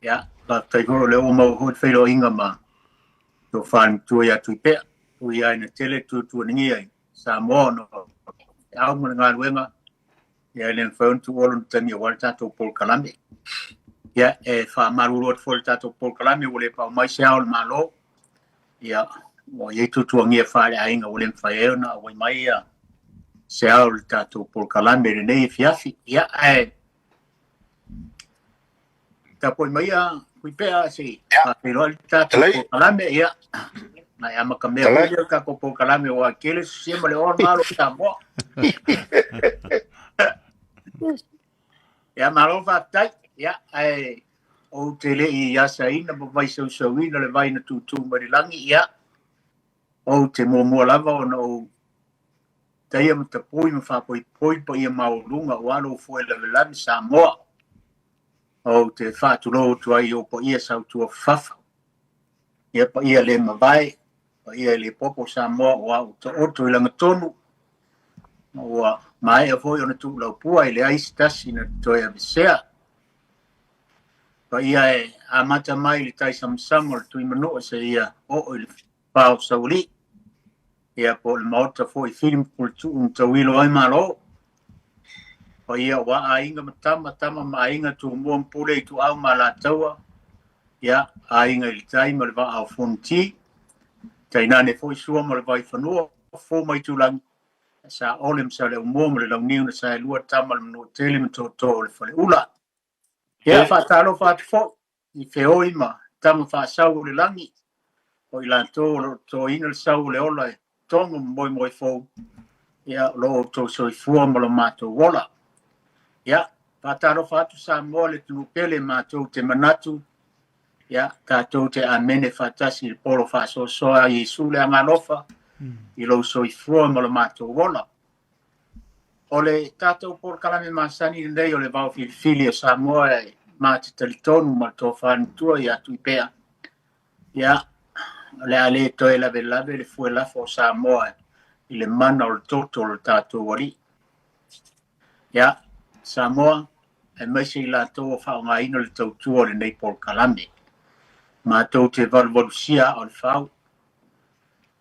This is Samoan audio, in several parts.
Ia, faafetai foi o lea ua maua foi le feiloaiga ma tofa le matua ia Tuipea. Ui ai na tele tuatuagia i Samoa ona o le au ma le galuega, ia e le mafai ona tuua lona taimi aua le tatou polokalame. Ia, e faamalulu atu foi i le tatou polokalame ua le pau mai se ao o le Malo. Ia, ua i ai tuatuagia faaleaiga ua le mafai ai ona auai mai ia se ao o le tatou polokalame i lenei afiafi. Ia, ae tapuai maia Tuipea se i faafeiloai le tatou polokalame. Ia, na e amatamea foi lea o le tatou polokalame ua tele se ma le oa malo o Samoa. Ia, malo faafetai. Ia, ae ou te le i asaina ma vaisausauina le vai na tūtū mai le lagi. Ia, ou te muamua lava ona ou taia ma tapui ma faapoipoi paia maualuga aua lou foe lavelave Samoa. Ou te faatulou atu ai i ou paia sautuafafafa. Ia paia le mavae, paia i le popo Samoa ua ou taoto i lagatonu, ma ua maea foi ona tuulaupua e leai se tasi na toe avesea. Paia e amata mai i le tai samasama o le Tuimanua seia oo i le pa o Saualii. Ia po o le Maota foi Fili ma Puletuu na tauilo ai Malo. Paia aua aiga ma tama, tama ma aiga, Tumua ma Pule, Ituau ma Alataua, ia, Aiga i le Tai ma le Vaa o Fonoti, tainane foi Sua ma le Vaifanua, Fofo ma Aitulagi, Saole ma Saleaaumua ma le Launiu na Saelua, Tama a le Manuatele ma Tootoo o le Faleula. Ia, faatalofa atu foi i feoi ma tama faasau o le lagi, o i latou o lo o totoina le sau o le ola e togo ma moemoe fou, ia, o lo o outou soifua ma lo matou ola. Ia, faatalofa atu Samoa le atunuu pele matou te manatu, ia, tatou te amene faatasi i le polo faasoasoa a Iesu le Agaalofa i lou soifua ma lo matou ola. O le tatou polokalame masani lenei o le Vao Filifili o Samoa e ma te talitonu ma le tofa matua ia Tuipea. Ia, o le a le toe lavelave le fue lafo o Samoa i le mana o le toto o le tatou alii. Ia, Samoa, aemaise i latou o faaaogaina le tautua o lenei polokalame. Matou te valuvalusia aa o le fau.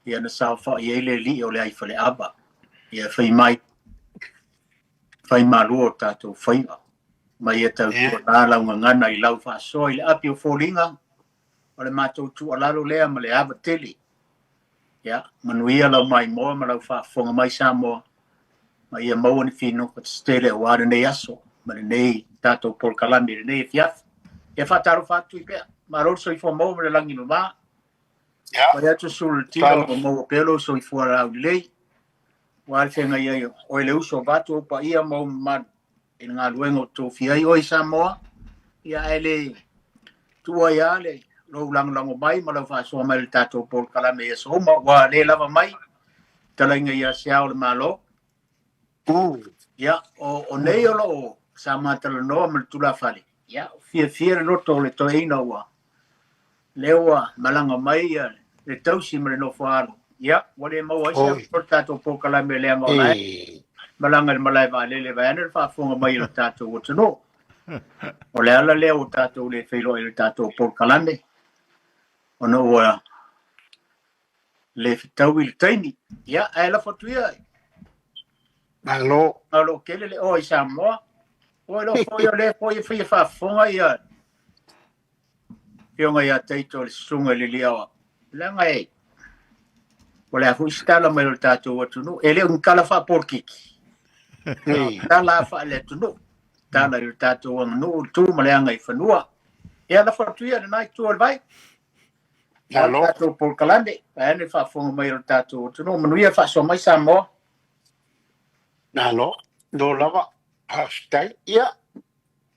Ia na saofai ai le alii o le aifaleava. Ia fai mai, fai malua o tatou faiva. Ma ia tautuana lau gagana i lau faasoa i le api o foliga o le matou tuualalo lea ma le ava tele. Ia, manuia lau maimoa ma lau faafofoga mai Samoa, ma ia maua ni finoga tetele aua lenei aso ma lenei tatou polokalame i lenei afiafi. Ia faatalofa atu Tuipea. Malo le soifua maua ma le lagi mama. Ia. Pai atu sulu le tino ma maua pea lou soifua laulelei. Aua le feagai ai o oe le uso vaeatu ou paia ma ou mamalu i le galuega ua tofia ai oe i Samoa. Ia ae le tuua ai lava le lou lagolago mai ma lau faasoa mai i le tatou polokalame i aso uma ua le lava mai talaiga ia se ao o le Malo. Ia, o nei o lo o sa ma talanoa ma le tulafale, ia, fiafia le loto o le toeaina ua lea ua malaga mai ia le tausi ma le nofo alo. Ia, ua le maua ai se o le tatou polokalame leaga o la e malaga i le malae vaalele vaeane le faafofoga mai o le tatou atunuu. O le ala lea ua tatou le feiloai i le tatou polokalame, ona ua le fetaui le taimi. Ia, ae lafo atu ia. Malo. Malo tele le oa i Samoa. Ua iloa foi o lea foi e faia faafofoga ia Afioga ia Taito le susuga i le Liaoa. Leaga e, o le a foi se tala mai o le tatou atunuu. E le o ni tala faapolokiki. Tala faale-atunuu. Tala i le tatou aganuu, le tu ma le agaifanua. Ia, lafo atu ia lena itu o le vai. Malo. Tatou polokalame, vaeane le faafofoga mai o le tatou atunuu. Manuia faasoa mai Samoa. Malo, lo lava, faafetai. Ia,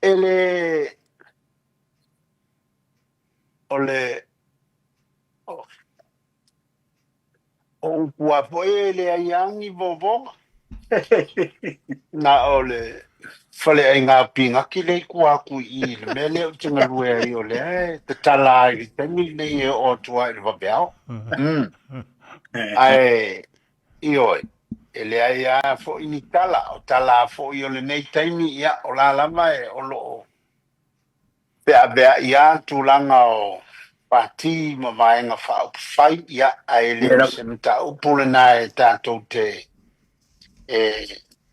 e le o le o upu lava foi e leai lava ni vovoga. Na o le faleaiga pinati lea i tua atu i i le mea lea ou te galue ai, o lea e tatala ai i le taimi lenei e oo atu ai i le vaveao. Ae, ioe, e leai lava foi ni tala, o tala lava foi o lenei taimi, ia, o la lava e o lo o Feaveai lava tulaga o pati ma vaega faaupufai, ia, ae le o se mataupu lena e tatou te e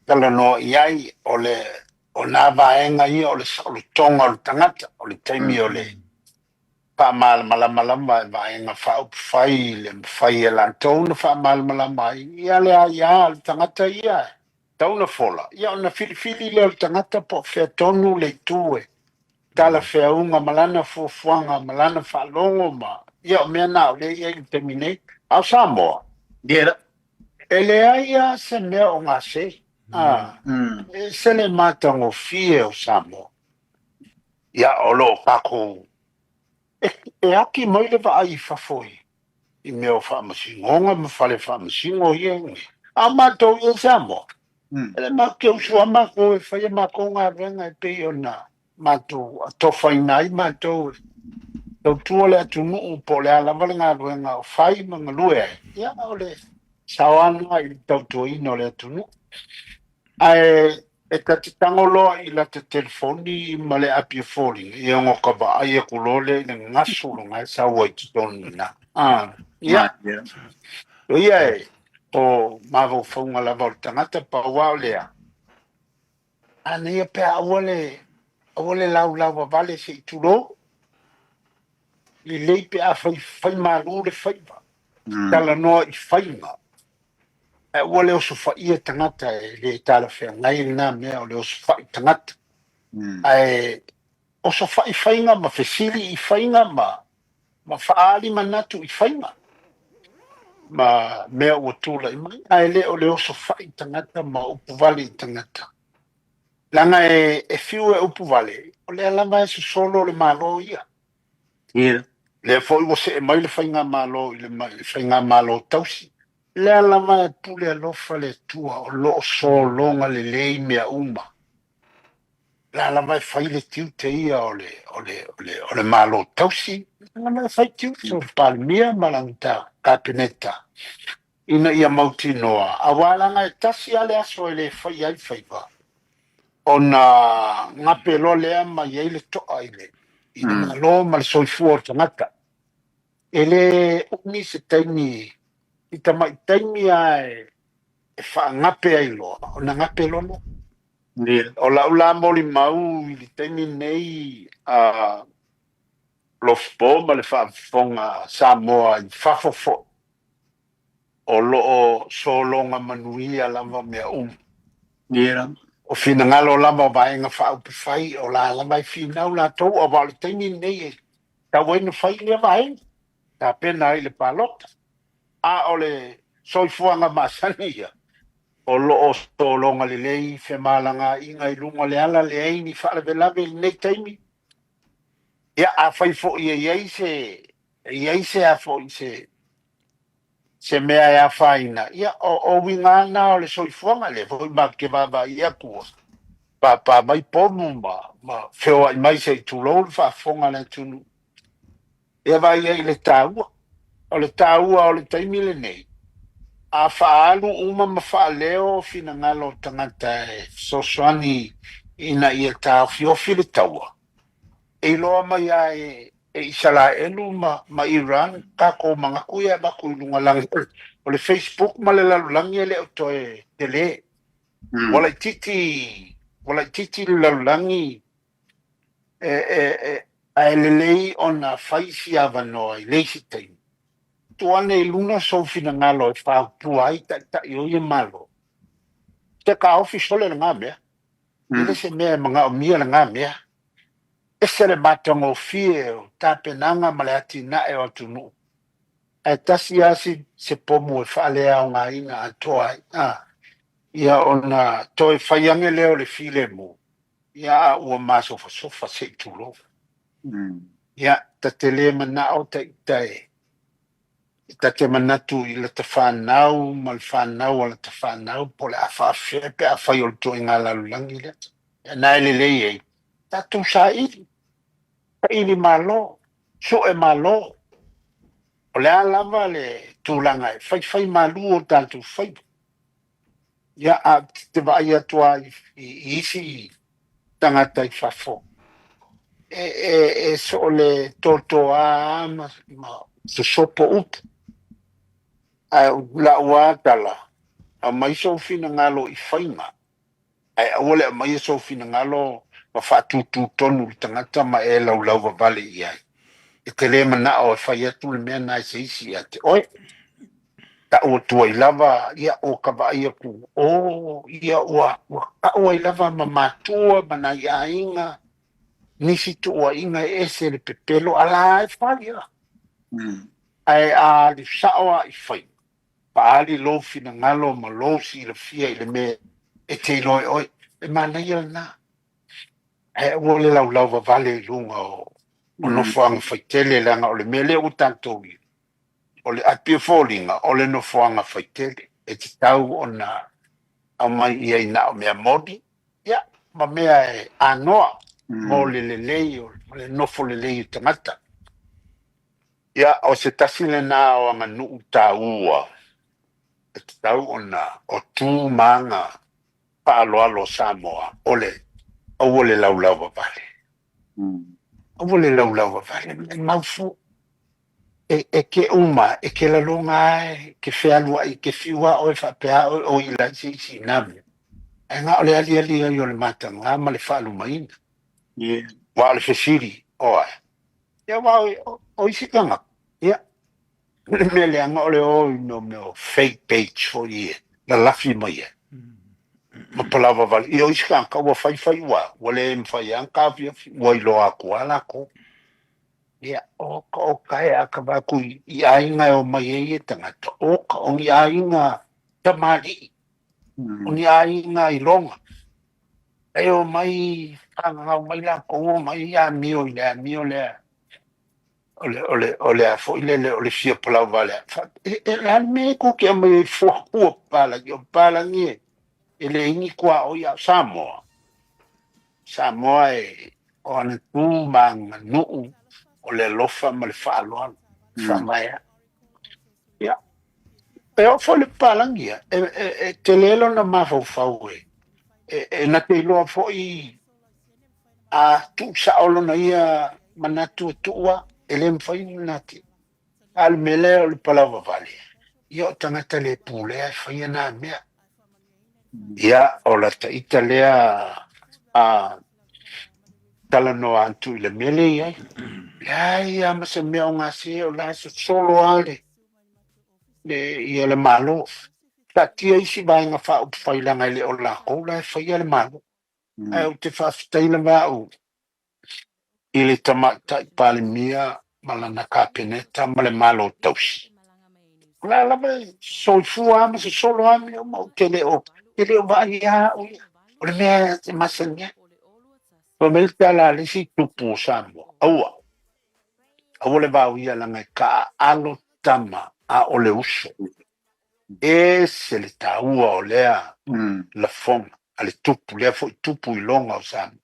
talanoa i ai. O le o nā vaega ia o le saolotoga o le tagata, o le taimi o le faamalamalama lava e vaega faaupufai le mafai e latou ona faamalamalama ai ia le aia a le tagata ia e tatau ona fola, ia ona filifili lea o le tagata po o fea tonu le itu e talafeauga ma lana fuafuaga ma lana faalogo ma ia o mea na o lea e i ai i le taimi nei. A o Samoa, e leai lava se mea o gase, a, e ese le matagofie o Samoa. Ia, o lo o tatou e aki mai le vaai i fafo i mea o faamasinoga ma fale faamasino ia, a o matou ia i Samoa, e le matou te usu lava matou e fai a matou galuega e pei ona matou atofaina ai matou e tautua le atunuu po o le a lava le galuega o fai ma galue ai, ia o le sao lava lena i le tautuaina o le atunuu. Ae e ta te tago loa i lata telefoni ma le api o foliga, ia ona ta vaai atu loa lea i le gasu lena e sau ai i totonu i ina. Ia, o ia e, o mafaufauga lava o le tagata, pau lava o lea, manaia pe a aua le, aua le laulauvavale se i tulou, lelei pe a fai, fai malu le faiva, talanoa i faiga. Ae aua le osofaia tagata, e le talafeagai lena mea o le osofai tagata. Ae osofai faiga ma fesili i faiga ma faaali manatu i faiga ma mea ua tulai mai, ae le o le osofai tagata ma upuvale i tagata. Leaga e fiu e upuvale, o lea lava e sosolo le Malo ia. Lea foi ua see mai le faigamalo i le faigamalo tausi. Lea lava e pule alofa le Atua o lo o sologa lelei mea uma. Lea lava e fai le tiute ia o le, o le, o le, o le Malo tausi. Lea lava e fai tiute o le Palemia ma lana Kapeneta ina ia mautinoa, aua leaga e tasi lava le aso e le faia ai faiva, ona gape loa lea ma i ai le toa i le, i le Malo ma le soifua o le tagata. E le umi se taimi, i tamai taimi lava e faagape ai loa, ona gape loa lea. O lau la molimau i le taimi lenei, a Lofipo ma le faafofoga a Samoa i fafo foi, o lo o sologa manuia lava mea uma. O finagalo lava o Vaega Faaupufai, o la lava e finau latou, aua o le taimi lenei e tatau ai ona fai lea vaega, tapena ai le palota. A o le soifuaga masani ia, o lo o sologa lelei femalagaaiga i luga o le ala, leai ni faalavelave i lenei taimi. Ia, afai foi e i ai se, e i ai se a foi se, se mea e afaina, ia, o uiga lava na o le soifuaga, lea foi matou te vaavaai atu ua pāpā mai pomu ma feoai mai se i tulou le faafofoga a le atunuu. Ia vaai ai i le taua. O le taua o le taimi lenei, a faaalu uma ma faaleo finagalo o tagata e fesoasoani ina ia taofiofi le taua, e iloa mai lava e Isaraelu ma Iran tatou manatu ia e avatu i luga lagi. O le Facebook ma le lalolagi e le o toe tele. Ua laitiiti, ua laitiiti le lalolagi ae lelei ona fai si avanoa i le isi taimi. Tuu ane i luna sou finagalo e fautua ai taitai o ia Malo. Se taofi sole lena mea. E le se mea e manaomia lena mea. Ese le matagofie o tapenaga ma le atinae o atunuu, ae tasi lava se pomu e faaleaogaina atoa ai, a, ia ona toe fai ane lea o le filemu, ia a ua masofasofa se i tulou. Ia, ta te le manao ta ita e, ta te manatu i lata fanau ma le fanau a lata fanau po o le a faafefea pe afai o le ituaiga lalolagi lea. Ia na e lelei ai, tatou saili, saili malo, sue malo. O le a lava le tulaga e faifai malu o tatou faiva. Ia, a te vaai atu lava i isi tagata i fafo, E so o le totoa ma sosopo upu. Ae la'u lava tala, aumai sou finagalo i faiga, ae aua le aumaia sou finagalo ma faatutū tonu i le tagata ma e laulauvavale i ai. E te le manao e fai atu le mea lena i se isi ia te oe. Ta'u atu ai lava, ia, ua ka vaai atu, o, ia, ua ta'u ai lava ma matua ma nai aiga, nisi tuuaiga e ese le pepelo, a la e fai a. Ae a alu sa'o lava i faiga, faaali lou finagalo ma lou silafia i le mea e te iloa e oe, e manaia lena. Ae aua le laulauvavale i luga o nofoaga faitele, leaga o le mea lea ua tatou i o le ae pei e foliga o le nofoaga faitele e tatau ona aumai i ai na o mea moni, ia, ma mea e anoa mo le lelei o ma le nofo lelei o tagata. Ia, o se tasi lena o aganuu taua e tatau ona o tu ma aga faaaloalo o Samoa, o le aua le laulauvavale. Aua le laulauvavale, e maufu. E ke uma, e ke laloga lava e ke fealuai, e ke fiu lava oe faapea oe o i lai se isi i nā mea. Ae na o le aliali ai o le mataga ma le faalumaina. Aua o le fesili, oe. Ia, aua o isi tagata, ia, o le mea leaga o le o i no mea o fake page foi e lalafi mai ai ma palauvavale. Ia, o isi tagata ua faifai ua le mafai lava ona taofiofi, ua iloa atu lava latou. Ia, oka oka e a ka vaai atu i aiga e omai ai e tagata, oka, o ni aiga tamalii, o ni aiga iloga. E omai, fagagau mai latou, omai amio i le amio lea, o le a foi lele o le fia palauvale. E le a le mea e tou te aumai ai fuafua papalagi, o papalagi e leai ni tuaoi, a o Samoa. Samoa e o ana tu ma aganuu o le alofa ma le faaaloalo faavaea. Ia, e oo foi le papalagi ia, e tele lona mafaufau e na te iloa foi a tuusao lona ia manatu e tuua, e le mafai ona te. A o le mea lea o le palauvavale, ia o tagata le pulea e faia nā mea. Ia, o lata ita lea a talanoa atu i le mea lea e i ai. Leai lava ma se mea o gase o la e sosolo lava ia le Malo. Taatia isi vaega faaupufai leaga e le o latou la e faia le Malo. Ae ou te faafetai lava au i le Tamaitai Palemia ma lana Kapeneta ma le Malo tausi. O la lava e soifua lava ma sosolo lava mea uma, ou te le o vaai lava au ia. O le mea e masani ai. Fai mai le tala a le isi tupu o Samoa, aua, aua le vaoia leaga e taaalo tama a o le uso. Ese le taua o lea lafoga a le tupu, lea foi tupu iloga o Samoa.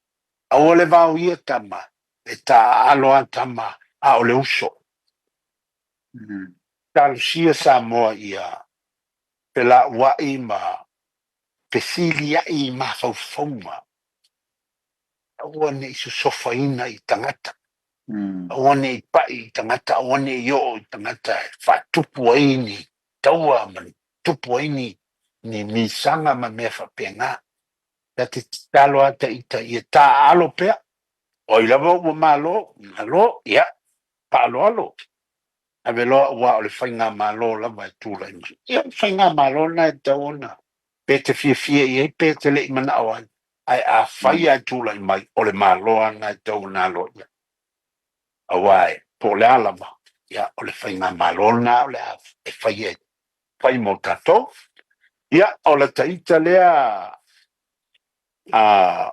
Aua le vaoia tama, e taaalo lava tama a o le uso. Talosia Samoa ia felauai ma fesiliai i mafaufauga. Aua ne i sosofaina i tagata. Aua ne i pai i tagata, aua ne i oo i tagata e faatupu ai ni taua ma tupu ai ni misaga ma mea faapena. Ta te tatalo lava ta ita ia taaalo pea. O ai lava ua malo, malo, ia, faaaloalo. Ave loa aua o le faigamalo lava e tulai mai. Ia, o le faigamalo lena e tatau ona pe te fiafia i ai pe te le i manao ai. Ae afai lava e tulai mai, o le Malo lava lena e tatau ona alo i ai. Aua e po o le a lava, ia, o le faigamalo lena o le a e fai e fai mo tatou. Ia, o lata ita lea a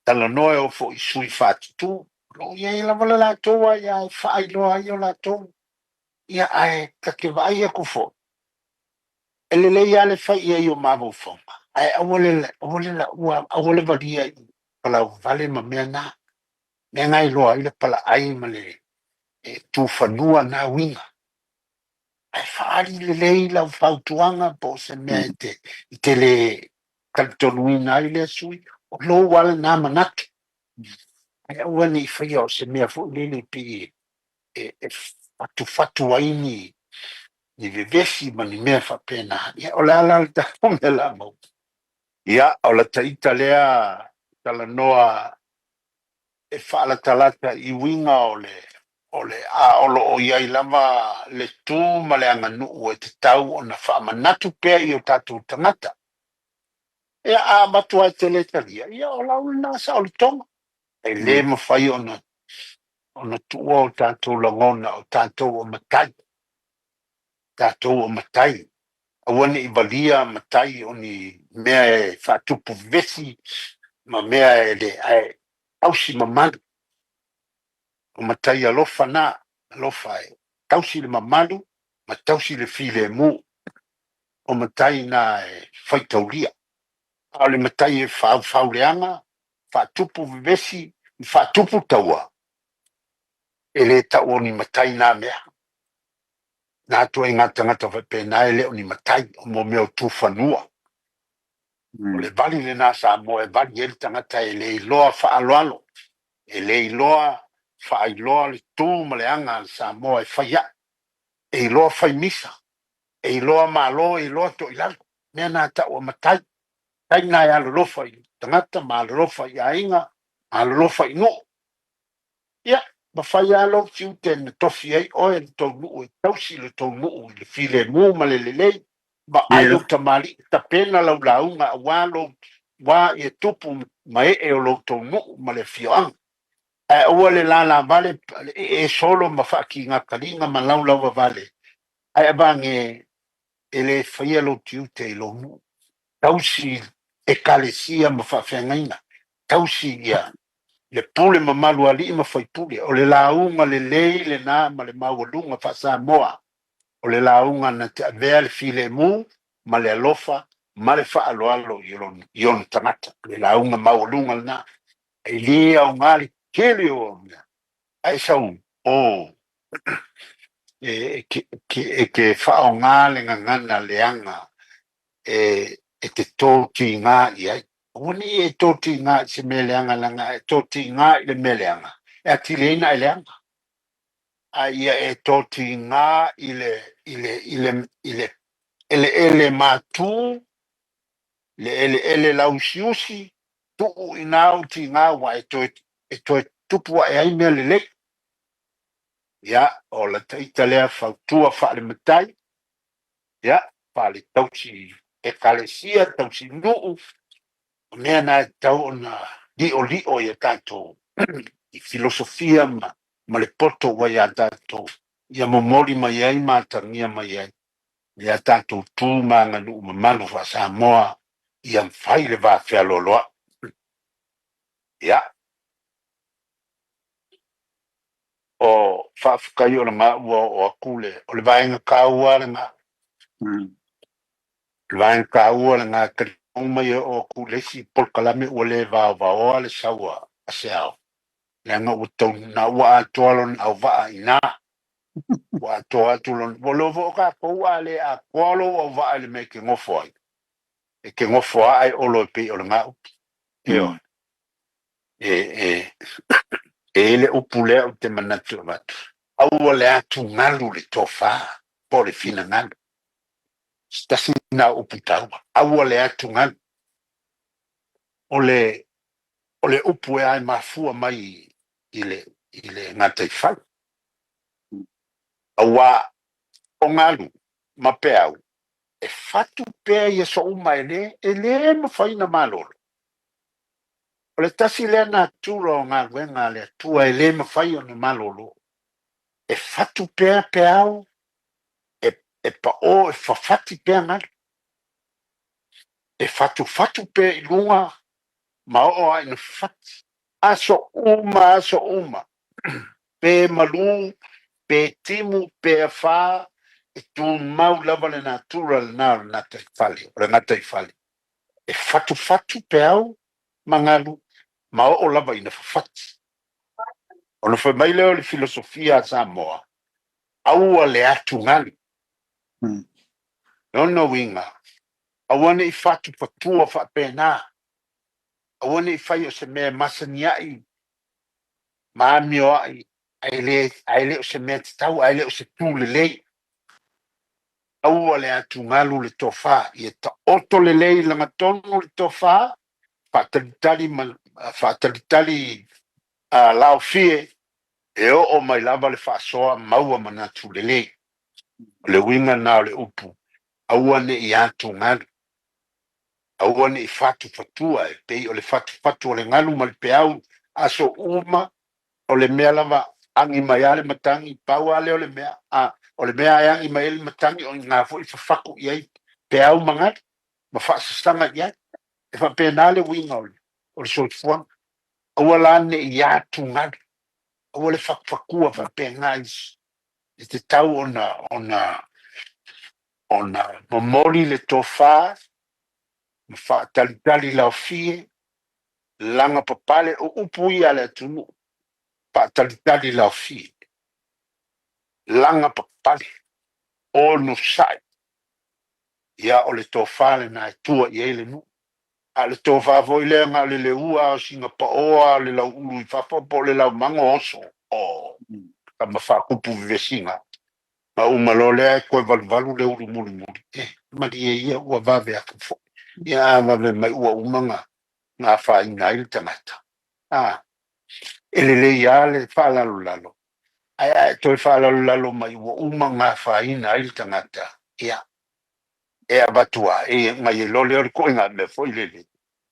talanoa e oo foi i sui faatutu, o lo o i ai lava le latou aia e faailoa ai o latou. Ia, ae ta te vaai atu foi, e lelei lava le fai i ai o mafaufauga, ae aua le aua le laua, aua le valia i palauvale ma mea na. Mea na e iloa ai le palaai ma le tufanua na uiga. Ae faaali lelei lau fautuaga po o se mea e te le talitonuina ai lea sui, o lou lava lena manatu. Ae aua ne i faia o se mea foi lele pei e fatufatu ai ni vevesi ma ni mea faapena. Ia, o le a la le tatou mea la maua? Ia, o lata ita lea talanoa e faalatalata i uiga o le a o lo o i ai lava le tu ma le aganuu e tatau ona faamanatu pea i o tatou tagata. Ia, a avatu lava e te le talia, ia o lau lena saolotoga. E le mafai ona tuua o tatou lagona o tatou o matai, tatou o matai. Aua ne i valia matai o ni mea e faatupu vevesi ma mea e le, ae tausi mamalu. O matai alofa na, alofa e tausi le mamalu ma tausi le filemu. O matai na e faitaulia. A o le matai e faufauleaga, faatupu vevesi, faatupu taua, e le tau o ni matai na mea. Na ituaiga tagata faapena e le o ni matai, o mo mea o tufanua. O le vali lena Samoa e vali ai le tagata e le iloa faaaloalo, e le iloa faailoa le tu ma le aga a le Samoa e fai ai. E iloa fai misa, e iloa malo, e iloa toilalo. Mea na tau o matai. Tai na e alolofa i tagata ma alolofa i aiga, alolofa i nuu. Ia, mafai lava lou tiute na tofi ai oe le tou nuu e tausi le tou nuu i le filemu ma le lelei. Vaai ou tamalii tapena lau lauga aua lou wā i e tupu ma ee o lo tou nuu ma le afioaga. Ae aua le lalavale le ee solo ma faakigakaliga ma laulauavale. Ae avage e le faia lou tiute i lou nuu. Tausi ekalesia ma faafeagaiga. Tausi ia le pule mamalu a alii ma faipule. O le lauga lelei lena ma le maualuga faa-Samoa. O le lauga na te avea le filemu ma le alofa ma le faaaloalo i ona tagata. O le lauga maualuga lena. E le aoga le tele o mea. Ae sau o e ke faaaoga le gagana leaga e te tōtiga i ai. Aua ne i e tōtiga i se mea leaga leaga e tōtiga i le mea leaga. E atili ai na e leaga. A ia e tōtiga i le eleele matu, le eleele lauusiusi, tuu i na ou tiga ua e toe tupu ae ai mea lelei. Ia, o lata ita lea fautua faale-matai, ia, faale-tausi ekalesia, tausi nuu, o mea na e tatau ona li'oli'o ia tatou i filosofia ma le poto ua ia tatou ia momoli mai ai ma atagia mai ai ia tatou tu ma aganuu mamalu faa-Samoa ia mafai le va fealoaloai. Ia, o faafetai o lena ua oo atu le o le vaega taua lena. O le vaega taua lena talitonu mai e oo atu le isi polokalame ua le vaovaoa le sau a se ao. Leaga ua tau na ua atoa lona auvaa i ina. Ua atoa atu lona ua leva o tatou a le atoa lou auvaa i le mea e te nofo ai. E te nofo lava ae olo e pei o lena upu. Ioe. E le upu lea ou te manatu avatu. Aua le atugalu le tofa po o le finagalo. Se tasi na upu taua. Aua le atugalu. O le upu e ae mafua mai i le gataifale. Aua o galu ma peau e fatu pea i aso uma e le mafai na malolo. O le tasi lea natura o galuega a le Atua e le mafai ona malolo. E fatu pea peau, e pao e fafati pea galu. E fatufatu pea i luga ma oo lava ina fafati. Aso uma, aso uma. Pe malu, pe timu, pe afā, e tumau lava le natura lena o le gataifale, o le gataifale. E fatufatu peau ma galu ma oo lava ina fafati. Ona fai mai lea o le filosofia a Samoa, aua le atugalu. Lona uiga, aua ne i fatufatua faapena. Aua ne i fai o se mea e masani ai. ma amioai, ae le, ae le o se mea tatau, ae le o se tu lelei. Aua le atugalu le tofa, ia taoto lelei lagatonu le tofa, faatalitali ma faatalitali laofie e oo mai lava le faasoa maua manatu lelei. O le uiga lena o le upu, aua ne i atugalu, aua ne i fatufatua, e pei o le fatufatu o le galu ma le peau aso uma, o le mea lava agi mai lava le matagi, pau lava lea o le mea, a o le mea e agi mai ai le matagi, o i foi fafaku i ai peau ma galu ma faasasaga i ai. E faapena le uiga o le soifuaga. Aua la ne i atugalu, aua le fakufaku'a faapena i te tau ona momoli le tofa ma faatalitali laofie, laga papale o upu ia a le atunuu, faatalitali laofie, laga papale, onosai. Ia o le tofa lena e tua i ai le nuu. A o le tofa foi lea na o le leua o sina paoa o le lauulu i fafo po o le laumago oso o tama faakupu vevesiga ma uma loa lea e toe valuvalu le ulu mulimuli, e malie ia ua vave atu foi. Ia a vave mai ua uma na afaina ai le tagata. A e lelei lava le faalalolalo, ae a e toe faalalolalo mai ua uma na afaina ai le tagata, ia e avatu a e nai e loa lea o le toʻaiga mea foi lele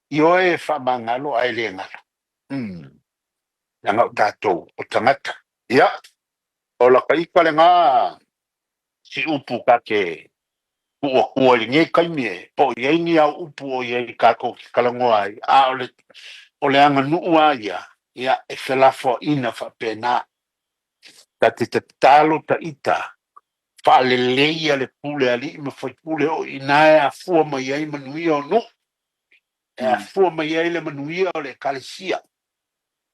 ioe e faamagalo ae le galo. Leaga o tatou o tagata. Ia o laka ita lena si upu ta te tuuatua i lenei taimi e po o i ai ni au upu o i ai tatou te talanoa ai, a o le aganuu a ia, ia e felafoaina faapena. Ta te tatalo ta ita faaleleia le pule alii ma faipule o i ina e afua mai ai manuia o nuu, e afua mai ai le manuia o le ekalesia,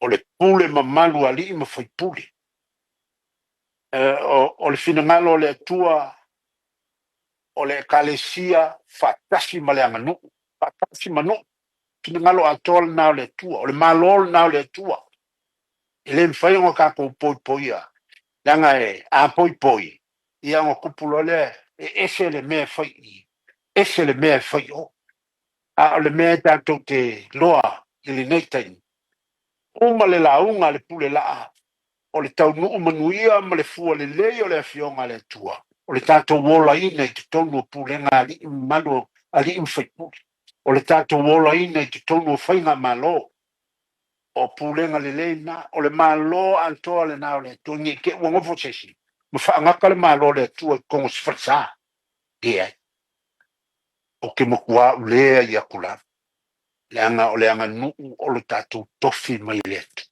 o le pule mamalu a alii ma faipule. O le finagalo o le Atua o le ekalesia faatasi ma le aganuu, faatasi ma nuu, finagalo atoa lena o le Atua, o le Malo lena o le Atua. E le mafai ona tatou poipoia, leaga e a poipoi, ia ona tupu loa lea e ese le mea e fai i, ese le mea e fai i o. A o le mea e tatou te loa i lenei taimi, uma le lauga a le pule laa, o le taunuu manuia ma le fua lelei o le afioga a le Atua, o le tatou olaina i totonu o pulega a alii mamalu, alii ma faipule, o le tatou olaina i totonu o faigamalo, o pulega lelei na, o le Malo atoa lena o le Atua. Ne i te i ua nofo se isi ma faagata le Malo o le Atua i totonu o se falesa. Leai, ou te matua ulea i atu lava, leaga o le aganuu o le tatou tofi mai le Atua.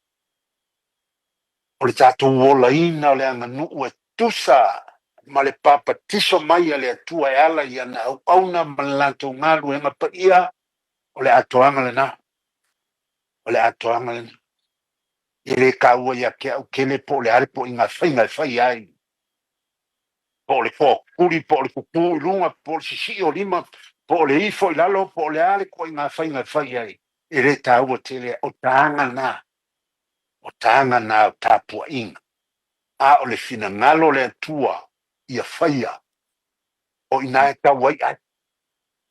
O le tatou olaina o le aganuu e tusa ma le papatiso mai a le Atua e ala i ana auauna ma le latou galuega paia, o le atoaga lena. O le atoaga lena. E le taua ia te au tele po o le a le ituaiga faiga e fai ai, po o le toatuli, po o le tutu i luga, po o le sisii o lima, po o le ifo i lalo, po o le a le ituaiga faiga e fai ai, e le taua tele. O taga na, o taga na o tapuaiga. A o le finagalo o le Atua ia faia, o i ina e tau ai ai.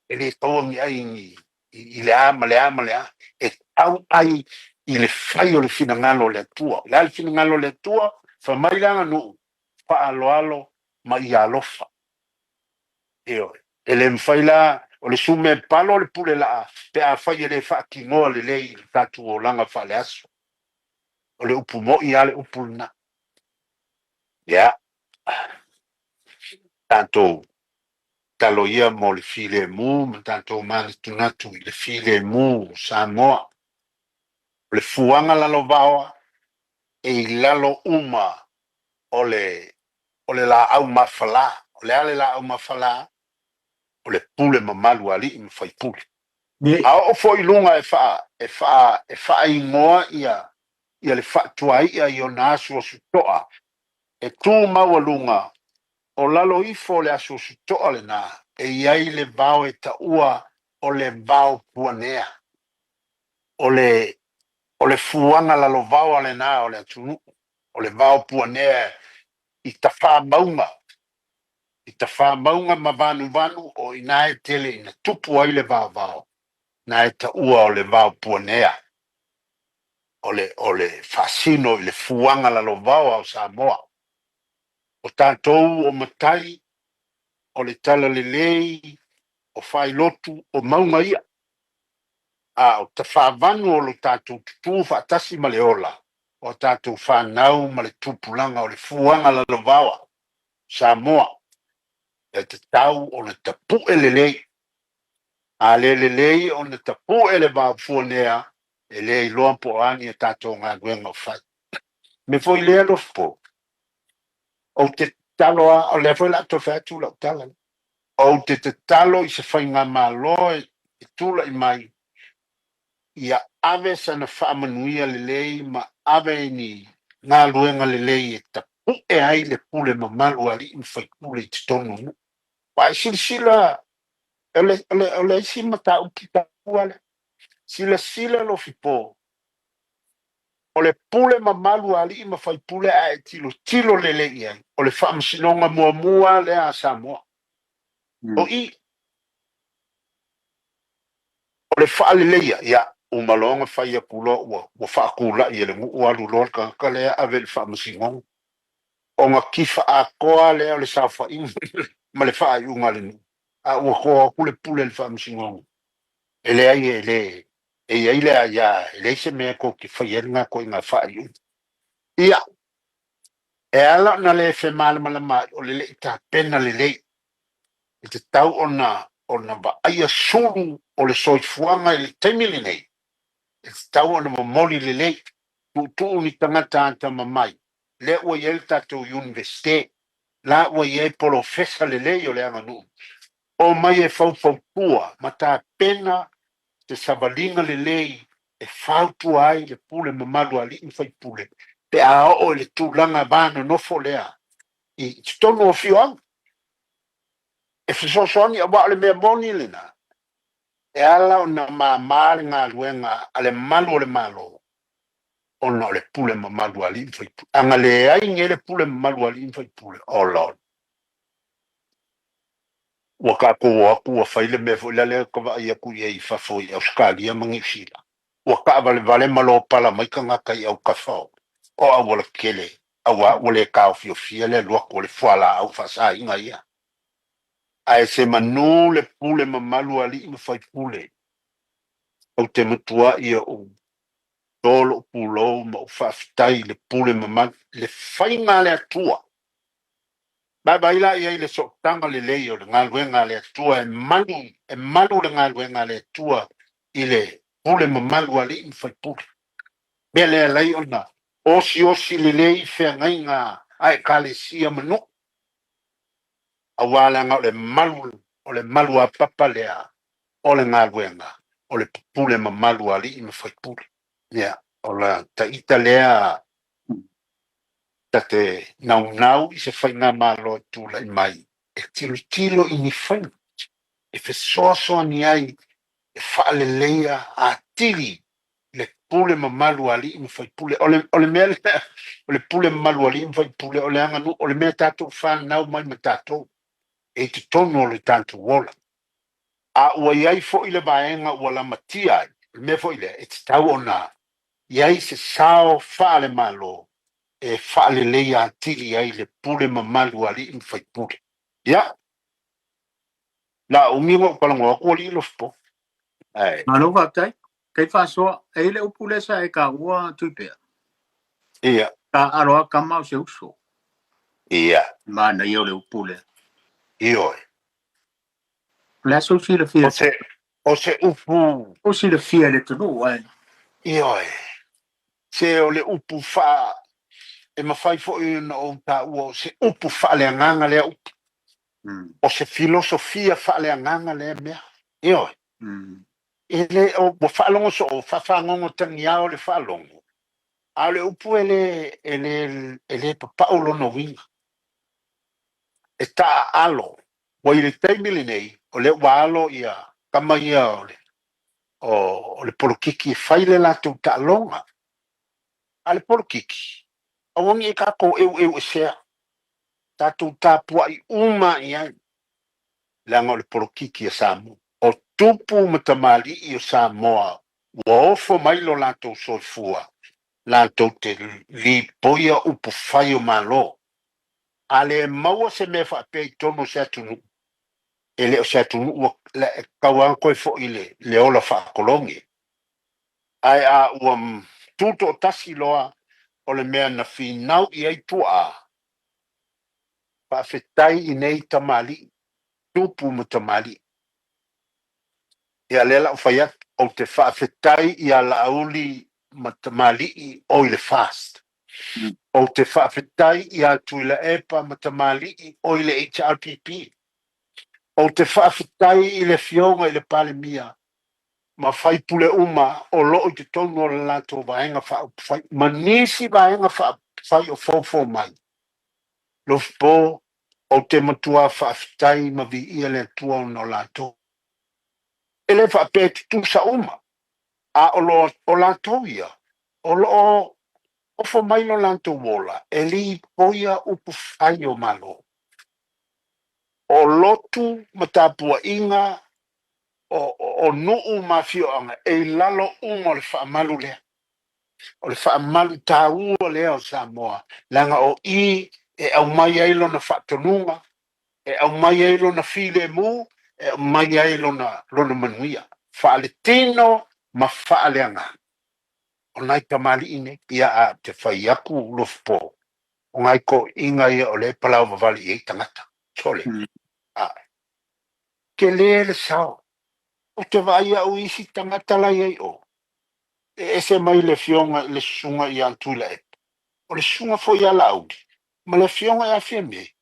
E le taua ni ai i le a ma le a ma le a, e tau ai i le fai o le finagalo o le Atua. O le a le finagalo o le Atua? Fai mai le aganuu, faaaloalo ma ia alofa. Ioe. E le mafai la o le sume palo o le pule laa pe a fai e le faatinoa lelei i le tatou olaga faaleaso. O le upu mo'i lava le upu lena. Ia, tatou talo ia mo le filemu ma tatou manatunatu i le filemu o Samoa. O le fuaga lalovaoa e i lalo uma o le laau mafala. O le a le laau mafala? O le pule mamalu a alii ma faipule. A oo foi i luga e faaingoa ia le faatuaia i ona asuasutoa e tu maualuga, o lalo ifo o le asuasutoa lena e i ai le vao e taua o le vao puanea. O le O le fuaga lalovaoa lena o le atunuu, o le vao puanea i tafamauga, i tafamauga ma vanuvanu o i ina e tele ina tupu ai le vaovao, na e taua o le vao puanea, o le faasino i le fuaga lalovaoa o Samoa. O tatou o matai, o le talalelei, o faailotu, o mauga ia. A o tafavanu o lo tatou tutū faatasi ma le ola, o tatou fanau ma le tupulaga o le fuaga lalovaoa, Samoa, e tatau ona tapu'e lelei. A le lelei ona tapu'e le vao fuanea, e le iloa po o a ni a tatou galuega o fai. Me foi lea Lofipo, ou te tatalo a, o lea foi o le a toe fai atu lau tala. Ou te tatalo i se faigamalo e tula'i mai, ia ave sana faamanuia lelei ma ave ni galuega lelei e tapu'e ai le pule mamalu a alii ma faipule i totonu o nuu. Aua e silasila, o le isi mataupu taua lea. Silasila Lofipo, o le pule mamalu a alii ma faipule a e tilotilo lelei i ai, o le faamasinoga muamua lea a Samoa. O i, o le faaleleia, ia, uma loa ona fai atu loa ua faatula'i e le nuu alu loa le tagata lea ave i le faamasinoga. Ona kifa atoa lea o le saofaiga ma le faaiuga a le nuu. A ua toa atu le pule i le faamasinoga. E leai e le, e i ai le aia, e leai se mea tou te faia ai lena ituaiga faaiuga. Ia, e ala ona le femalamalama ai, o le lei tapena lelei. E tatau ona vaaia sulu o le soifuaga i le taimi lenei, e tatau ona momoli lelei. Tuutuu ni tagata atamamai, lea ua i ai le tatou Iunivesite, la ua i ai polofesa lelei o le aganuu, o mai e faufautua ma tapena se savaliga lelei e fautua ai le pule mamalu a alii ma faipule pe a oo i le tulaga vanonofo lea i totonu o afioaga. E fesoasoani aua o le mea moni lena, e ala ona māmā le galuega a le malu o le Malo, ona o le pule mamalu a alii ma faipule. A na leai nei le pule mamalu a alii ma faipule, o lol. Ua tatou o atu ua fai le mea foi lea ka vaai atu i ai i fafo i Ausetalia ma Niu Sila. Ua taavalevale ma lopala mai tagata i autafa o auala tele, auā ua le taofiofia le alu atu o le fualaau faasaina ia. Ae se manu le pule mamalu a alii ma faipule, ou te matuai ou to lou pulou ma ou faafetai i le pule mamalu, le faiga a le Atua. Vaavaai la i ai le sootaga lelei o le galuega a le Atua e malu, e malu le galuega a le Atua i le pule mamalu a alii ma faipule. Mea lea e ala ai ona osiosi lelei feagaiga a ekalesia ma nuu. Auā leaga o le malu apapa lea o le galuega o le pule mamalu a alii ma faipule. Ia, o la taita lea ta te naunau i se faigamalo e tulai mai e tilotilo i ni faiga e fesoasoani ai e faaleleia atili le pule mamalu a alii ma faipule. O le mea lea, o le pule mamalu a alii ma faipule, o le aganuu, o le mea tatou fanau mai ma tatou e i totonu o le tatou ola. A ua i ai foi le vaega ua lamatia ai, o le mea foi lea, e tatau ona i ai se sao faale-Malo e faaleleia atili ai le pule mamalu a alii ma faipule. Ia, la umi ona ou talanoa atu alii Lofipo. Ae, Malo faafetai. Kai faasoa, e i le upu lea sa e taua Tuipea. Ka alo a kama o se uso. Manaia o le upu lea. Ioe. O le aso silafia. O se upu. O silafia i le atunuu ai. Ioe. Se o le upu e mafai foi ona ou taua o se upu faaleagaga lea upu. O se filosofia faaleagaga lea mea. Ioe. E le, o, ua faalogo soo, faafagogo tagiao le faalogo. A o le upu e le papau lona uiga. E taaalo. Ua i le taimi lenei, o lea ua alo ia kama ia o le O le polokiki e fai le latou taaloga. A le polokiki, aua ne i tatou eueu esea, tatou tapuai uma i ai, leaga o le polokiki a Samoa. O tupu ma tamalii o Samoa ua ofo mai lo latou soifua latou te lipoia upu fai o Malo. A le maua se mea faapea i totonu o se atunuu, e le o se atunuu ua tau lava toe foi le ola faakologe. Ae a ua tutoatasi loa, o le mea na finau i ai tuaa. Faafetai i nei tamalii, tupu ma tamalii. Ia lea la ou fai atu, ou te faafetai ia Laauli ma tamalii o i le FAST. Ou te faafetai ia Tuilaepa ma tamalii o i le HRPP. Ou te faafetai i le Afioga i le Palemia ma faipule uma o loo i totonu o le latou Vaega Faaupufai ma nisi vaega faaupufai o foufou mai. Lofipo, ou te matua faafetai ma viia le Atua ona o latou. E le faapea e tutusa uma, a o, lo, o latou ia, o loo ofo mai lo latou ola e lipoia upu fai o Malo. O lotu ma tapuaiga o nuu ma afioaga e i lalo uma o le faamalu lea. O le faamalu taua lea o Samoa, leaga o i e aumai ai lona faatonuga, e aumai ai lona filemu, e aumai ai lona manuia faaletino ma faaleagaga. O nai tamalii nei, ia a te fai atu Lofipo, o nai toeaiina ia o lea e palaovavale i ai tagata. Sole. A, tele le sao. Ou te vaai au i isi tagata la i ai o. E ese mai le afioga i le susuga ia Tuilaepa. O le susuga foi ia Laauli ma le afioga ia Fiame.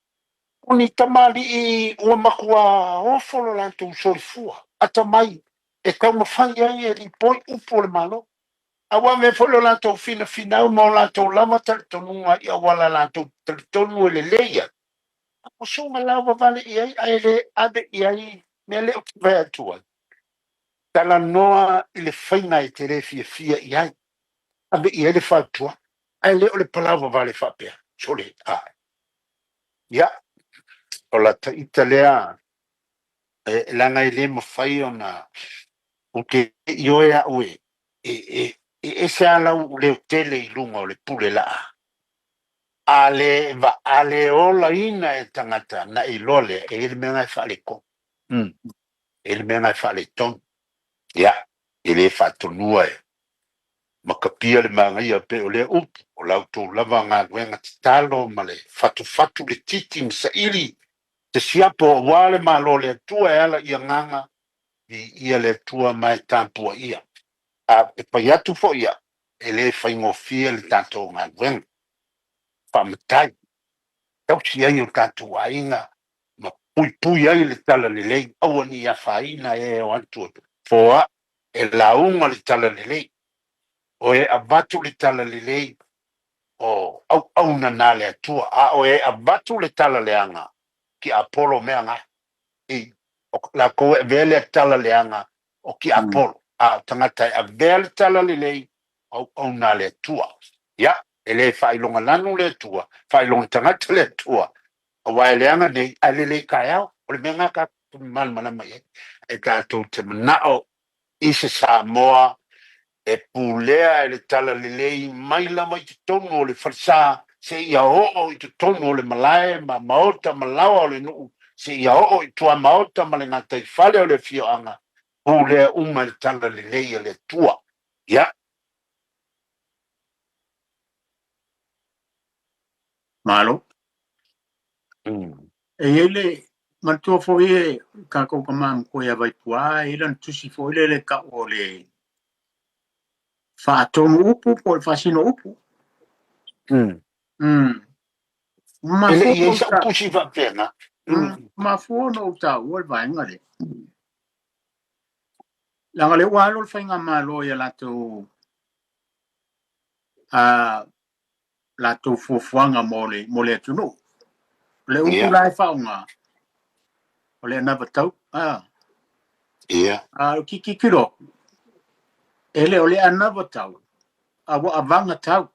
O ni tamalii ua matua ofo lo latou soifua. Atamai e taumafai ai e lipoi upu o le Malo. Aua mea foi lo latou finafinau ma o latou lava talitonuga i auala latou talitonu e lelei ai. O soga laovavale i ai, ae le ave i ai mea lea ou te fai atu ai. Talanoa i le faiga e te le fiafia i ai. Ave i ai le fautua. Ae le o le palaovavale faapea. Sole, a. Ia, o la ta ita lea, e leaga e le mafai ona, ou te ioe au e ese a lau leo tele i luga o le pule laa. A le, va, a le olaina e tagata na e iloa lea, e i ai le mea na e faaletonu. E i ai le mea na e faaletonu. Ia, e le faatonua e matapia le manaia pe o lea upu, o la outou lava galuega tatalo ma le fatufatu le titi ma saili te siapo aua le Malo o le Atua e ala i agaga, viia le Atua ma e tapuaia. A e fai atu foi ia, e le faigofie le tatou galuega. Faamatai, tausi ai o tatou aiga ma puipui ai le talalelei, aua ne i afaina e o atu foai e lauga le talalelei. O e avatu le talalelei o auauna na le Atua, a o e avatu le talaleaga ki Apolo mea nga. I o lakou e avea lea talaleaga o ki Apolo. A o tagata e avea le talalelei, auauna le Atua. Ia, e le faailoga lanu le Atua, faailoga tagata le Atua. Aua e leaga nei, ae lelei taeao. O le mea nga tatou malamalama i ai. E tatou te manao i se Samoa e pulea e le talalelei mai lava i totonu o le falesa seia oo i totonu o le malae ma maota ma laoa o le nuu, seia oo i tuamaota ma le gataifale o le afioaga, pulea uma e le talalelei a le Atua. Ia. Malo. E i ai le manatua foi e tatou tama matua ia Vaipua, e i ai lana tusi foi lele tau o le faatonu upu po o le faasino upu. E le i ai sau tusi faapena. Mafua ona ou taua le vaega lea. Leaga lea ua alo le faigamalo ia latou latou fuafuaga mo le atunuu. O le upu la e faaaoga, o le anavatau. A o kitikilo. E le o le anava tau, a ua avaga tau.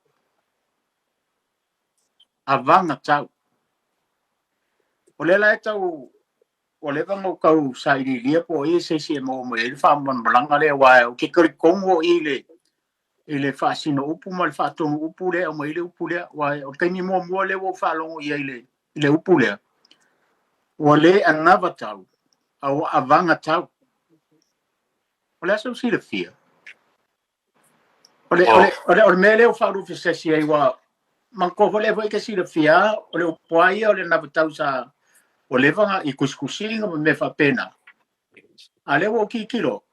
Avaga tau. O lea la e tau, ua leva ona ou tau sailiilia po o ai se isi e maua mai ai le faamalamalamaga lea, aua ou te talitonu o i i le faasino upu ma le faatonu upu lea e aumai ai le upu lea. Aua o le taimi muamua lea ua ou faalogo i ai i le upu lea, ua le anava tau, a ua avaga tau. O le a sou silafia? O le mea lea ua faaluafesasi ai, ua manatua foi lea foi e te silafia, o le upu lava ia o le anava tau sa ua leva ona i tusitusiga ma mea faapena. A lea ua ou tilotilo,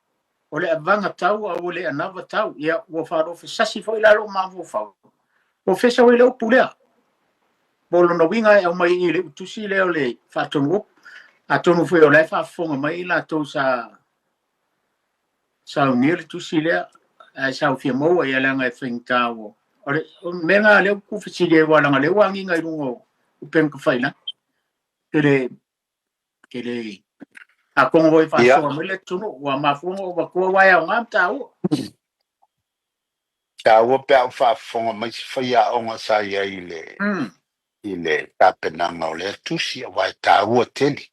o le avaga tau a ua le anava tau. Ia, ua faaluafesasi foi la lou mafaufau. Ua fesa foi le upu lea. Po o lona uiga e aumai i le tusi lea o le faatonu upu. Atonu foi o la e faafofoga mai i latou sa saunia le tusi lea, ae sa fia maua ia leaga e faigata ua. O le mea lena lea ua tuufesili ai, aua leaga o lea ua agiga i luga o upega tafailagi. Ke le atonu foi faasoa mai le atunuu, ua mafua ona ou avatua aua e aoga ma taua. Taua pe a ou faafofoga mai se faiaoga sa i ai i le tapenaga o lea tusi, aua e taua tele.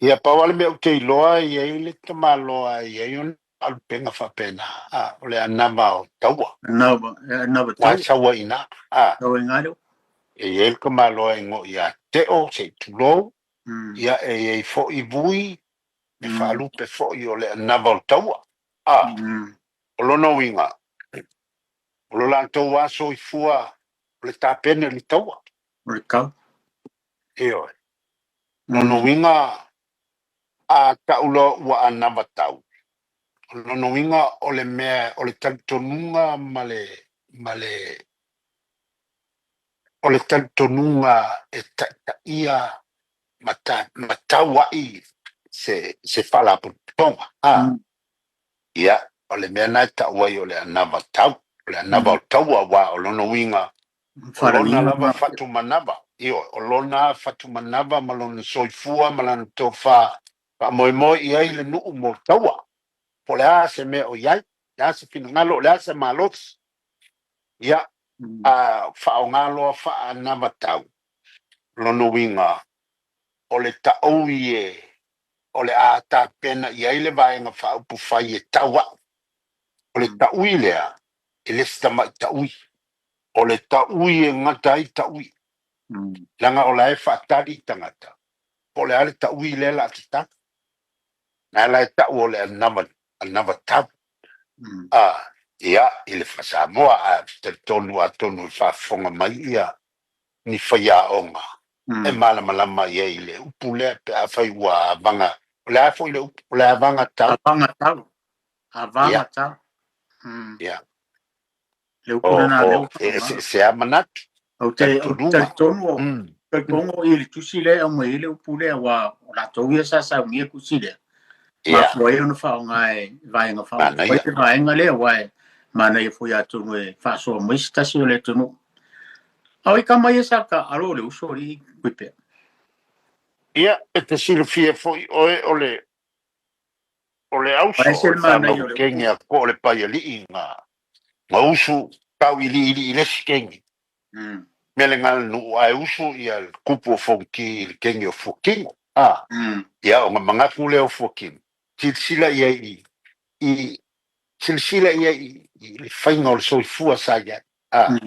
Ia, pau lava le mea ou te iloa e i ai le tamaloa e i ai ona faalupega faapena, a, o le anava o taua. Anava, anava Aua e tau. sau ai i ina, a. Sau ai i ina le upu. E i ai le tamaloa e igoa ia Teo, se i tulou, ia e i ai foi Vui, e faalupe foi o le anava o taua, a. O lona uiga, o lo latou lava soifua o le tapena i le taua. O le tau. Ioe. Lona uiga, a tau loa ua anava tau, o lona uiga o le mea, o le talitonuga ma le, ma le, o le talitonuga e taitaia ma, ta, ma tauai se faalapotopotoga. A, ia, o le mea lena e tau ai o le anava tau, o le anava o taua, aua o lona uiga, o lona lava fatumanava, ioe, o lona fatumanava ma lona soifua ma lana tofa faamoemoe i ai le nuu mo taua, po o le a se mea o i ai, le a se finagalo, o le a se malosi. Ia, a faaaoga loa faaanava tau, lona uiga, o le taui e o le a tapena i ai le Vaega Faaupufai e tauai. O le taui lea, e le se tamai taui. O le taui e gata ai taui. Leaga o la e faatali tagata, po o le a le taui lea o le a tatala. Na la e tau o le anava, anava tau. A, ia, i le faa-Samoa, ae ou te talitonu atonu e faafofoga mai ia ni faiaoga e malamalama i ai i le upu lea pe afai ua avaga, o le a foi le upu, o le avaga tau. Avaga tau. Avaga tau. Ia. Le upu lena lea ua E eseese lava manatu. Ou te talitonu, talitonu i le tusi lea e aumai ai le upu lea, aua o latou ia sa saunia tusi lea. Mafua ai ona faaaoga e Vaega Faaupufai le vaega lea, aua e manaia foi atonu e faasoa mai se tasi o le atunuu. A o i tama ia sa taalo o le uso alii Kuipea. Ia, e te silafia foi oe o le o le auso Ese o le le manaia fanau o le upu. kenge a ko o le paialii nga nga usu tau iliili i le isi kenge. Mele nga le nuu ae usu ia le kupu o Fonoti i le kenge o Fuakino. A, ia o nga manatu lea o Fuakino, silasila i ai i, i silasila i ai i, i le faiga o le soifua sa i ai. A,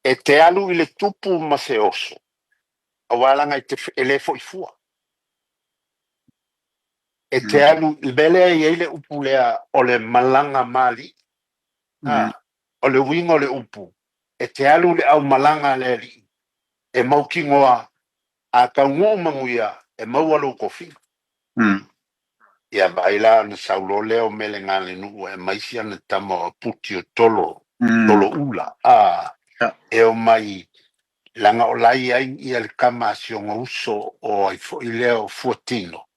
e te alu i le tupu ma se oso, aua leaga e, te, e le foi fua. E te alu, i le mea lea e i ai le upu lea o le malaga mali'i. A, o le uiga o le upu, e te alu i le aumalaga a le alii, e mautinoa a taunuu manuia, e maua lou tofiga. Ia vaai la ona sau loa lea o Melegalenuu e aumai si ana tama o Aputi o Tolo, Tolo Ula, a, e omai leaga o la e i ai ia le tama a si ona uso o ai foi lea o Fuatino,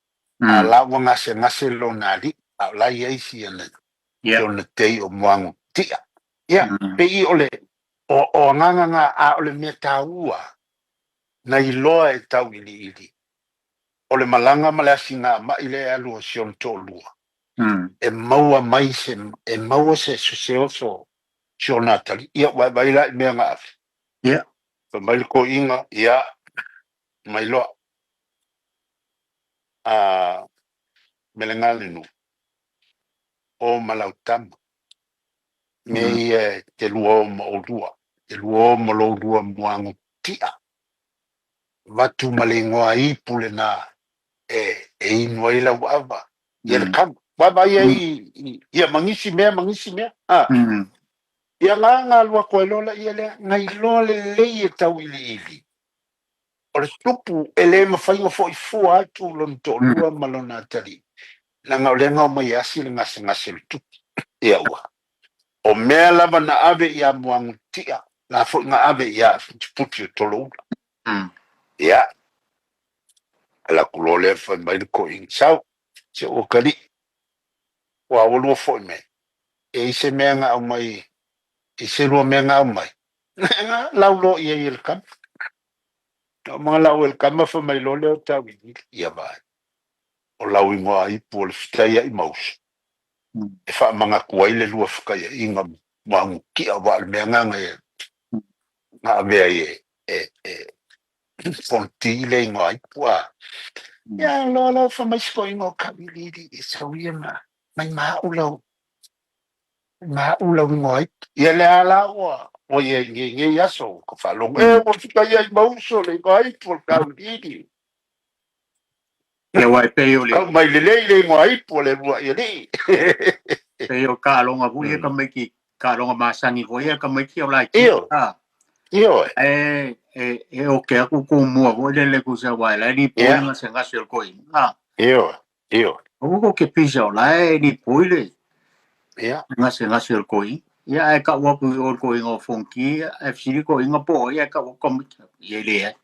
a la ua gasegase lona alii, a o la e i ai si ana si ona tei o Moagutia. Ia, pei o le o agaga na, a o le mea taua na iloa e tauiliili, o le malaga ma le asiga mai lea e alu a si ona toalua. E maua mai se, e maua se, se oso si ona atalii. Ia, ua e vaai la i mea na ave. Fai mai le toeaina, ia, mai loa. A Melegalenu, o ma lau tama. Mea ia e te lua o ma oulua. Te lua o ma lo lua muagutia. Avatu ma le igoa ipu lena e inu ai lau ava. Ia le kama. Ua vaai ai ia ma nisi mea, ma nisi mea. Ia nga nga alu atu ai loa laia lea, na iloa lelei e tauiliili. O le tupu e le mafai ona foi fua atu lona toalua ma lona atalii, leaga o lea na omai e asi le gasegase o le tupu. Ia ua. O mea lava na ave ia Muagututia, la foi na ave ia Putiputi o Toloula. Ia, ala atu loa lea fai mai le toeaina, sau, si ou atalii, ua ua lua foi mai, e i ai se mea na aumai, i se lua mea na aumai, na lau loa i ai e le tama. Na uma na lau e le tama fai mai loa lea o tauiliili, ia vaai, o lau igoa ipu o le fetaiai ma uso, e faamanatu ai le lua fetaiaiga Muagututia, aua o le mea lena na ave ai e Fonoti le igoa ipu a. Ia loa loa fai mai si toeaina o tauiliili, e sau ia ma mai ma au lau ma au lau igoa ipu. Ia lea la ua i ai i nei aso ka faalogo, e ua fetaiai ma uso le igoa ipu o le tauiliili. Ia aua e pei o le Kau mai lelei le igoa ipu o le lua i alii. Pei o taaloga foi ia tamaiti, taaloga masani foi ia tamaiti o laiti. Io. Io e. E oke atu tumua foi lele tusa aua e la e lipoi le gasegase o le toeaina. Io, io. Aua tou te pisa o la e lipoi le gasegase o le toeaina. Ia ae tau atu i o i le toeaina o Fonoti, ae fesili toeaina po o ai ae tau atu tamaiti. Ia e leai.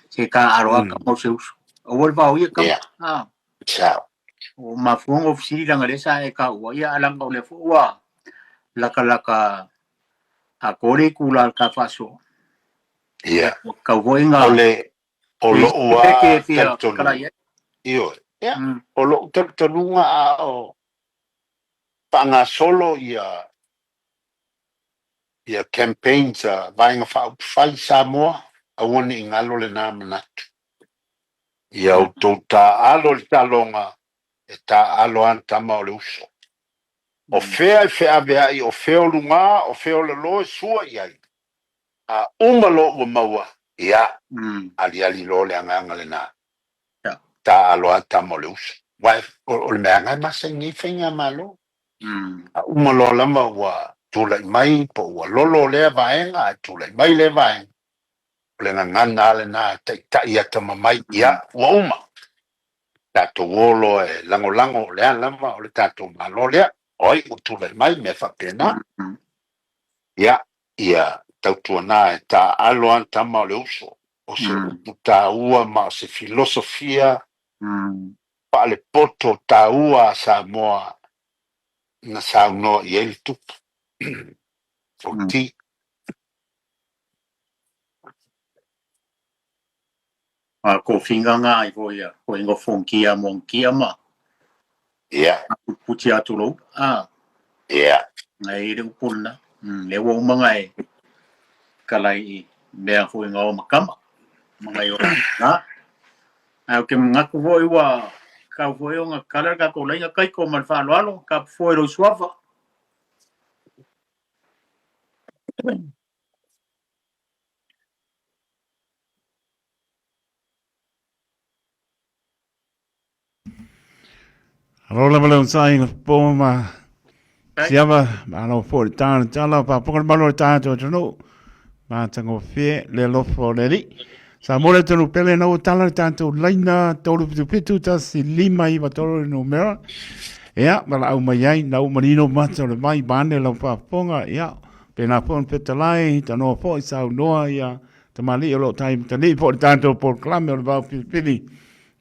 Se taaalo lava tama o se uso. Aua le vaoia tama. Sao. O mafua ona ou fesili leaga lea sa e taua, ia ae leaga o lea foi ua latalata atoa le itula o le ta faasoa. Tau foi na O le o lou e lava fia talitonuga. fetalai ai. Ioe. Ia, o lou talitonuga a o faagasolo ia campaigns a Vaega Faaupufai i Samoa, aua ne i galo lena manatu. Ia outou taaalo i le taaloga, e taaalo lava le tama o le uso. O fea e feaveai, o fea o luga, o fea o lalo e sua i ai. A uma loa ua maua, ia, aliali loa le agaga lena. Taaalo lava le tama o le uso. Aua o le mea lava lena e masani ai faigamalo. A uma loa lava ua tulai mai po ua lolo lea vaega ae tulai mai lea vaega, o le gagana lava lena e taitai atamamai, ia, ua uma. Tatou o loa e lagolago, o le a lava o le tatou Malo lea, o ai ua tulai mai, mea faapena. Ia, ia tautuana e taaalo lava le tama o le uso, o se upu taua ma o se filosofia faalepoto taua a Samoa na saunoa i ai le tupu. Fonoti. A tofiga nga ai foi ia koe ngo Fonoti a Montia ma puti atu lou. Ngai le upu lena. Le ua uma ngai kalai i mea foi nga o makama. Ma ngai o na. Ae ou te manatu foi ua tau foi ona kala le tatou laina taiko ma le faaaloalo, ka foe lou suafa. Alo lava le onosai na po ma siava, malo foi le tāna tala, faafofoga le malu o le tatou atunuu, matagofie le alofa o le Alii. Sa mo le atunuu pele na ua tala le tatou laina 377 1593 le numera. Ia, valaau mai ai, na ua manino mata o le vai vaeane lau faafofoga, ia, pēnā foi ona fetalai, tanoa foi saunoa ia tamalii o lo o tai matalii foi le tatou polokalame o le vao filifili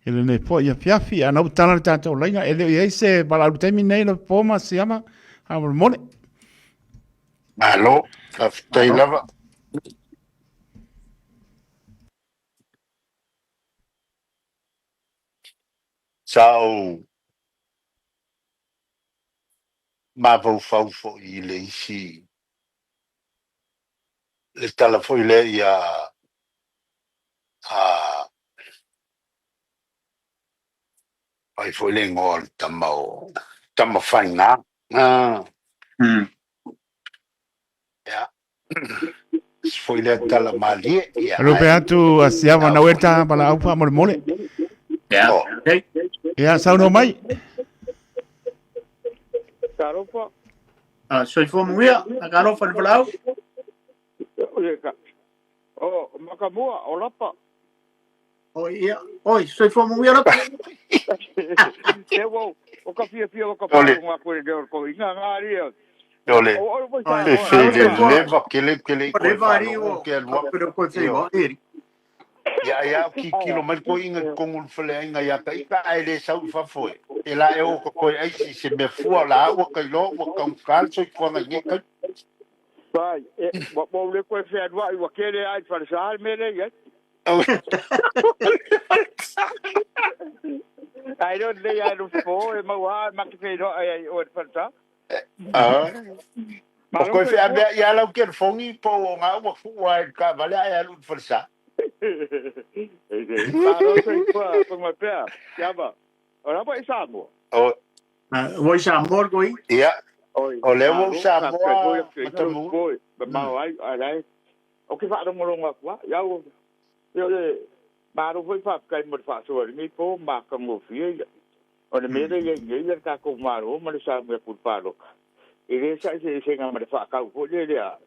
i lenei foi afiafi. A na ua tala le tatou laina, e le o i ai se valaau i le taimi nei lau po ma Siama, faamolemole. Malo, faafetai lava. Sa ou mafaufau foi i le isi le tala foi lea ia a ai foi le igoa o le tama o Tamafaiga. Ia, isi foi lea tala malie, ia Lupe ae atu a Siava ao na foi. ueta pala au faamolemole. Ia. Oh. Okay. Ia, saunoa mai. Talofa. Ah, soifua manuia, akalofa le valaau. O Makamua, o Lapa. O ia, oi, soifua manuia Lapa. Te ua o ka fiafia o ka Ole. faalogo atu i le leo o le toeaina nga alii e. Ole. O oe foi Oi, E Samoa. fe le soifua. leva kele kele i O koe le vari faalogo o ke alu pe atu. ko te Io. wa eri. Ia ia ki kilo mai ko inga kongu le fale ainga ia ka ika ai le sau i fafo e. E la e o ka koe aisi se mea fua la ua kai lo ua kaungata le soifuaga i nei taimi. Vai, e, ua ua le koe fealuai ua kele ai i falesa le mea lea i ai. Ai lea o lenei ae lofo e maua a ma te feiloai ai i oe i le falesa. Ah. O Malo koe soifua. feaveai a lau telefogi po o ngā ua fua e le taavale ae alu i le falesa. Malo soifua konga pea. Siama. O lava i Samoa. O, Ua i Samoa le koi. ia, Oi, o lea ua ou malo, faafetai foi Samoa le fesoasoani lau Matamua. foi, mamao ai, ae la e, ou te faalogologo atu lava, iau, ia o le, malo foi faafetai mo le faasoa i lenei po, matagofie ia. O le mea lea e i ai nei le tatou Malo ma le sauni atu i le palota, e le saeseesega ma le faatau foi lea lea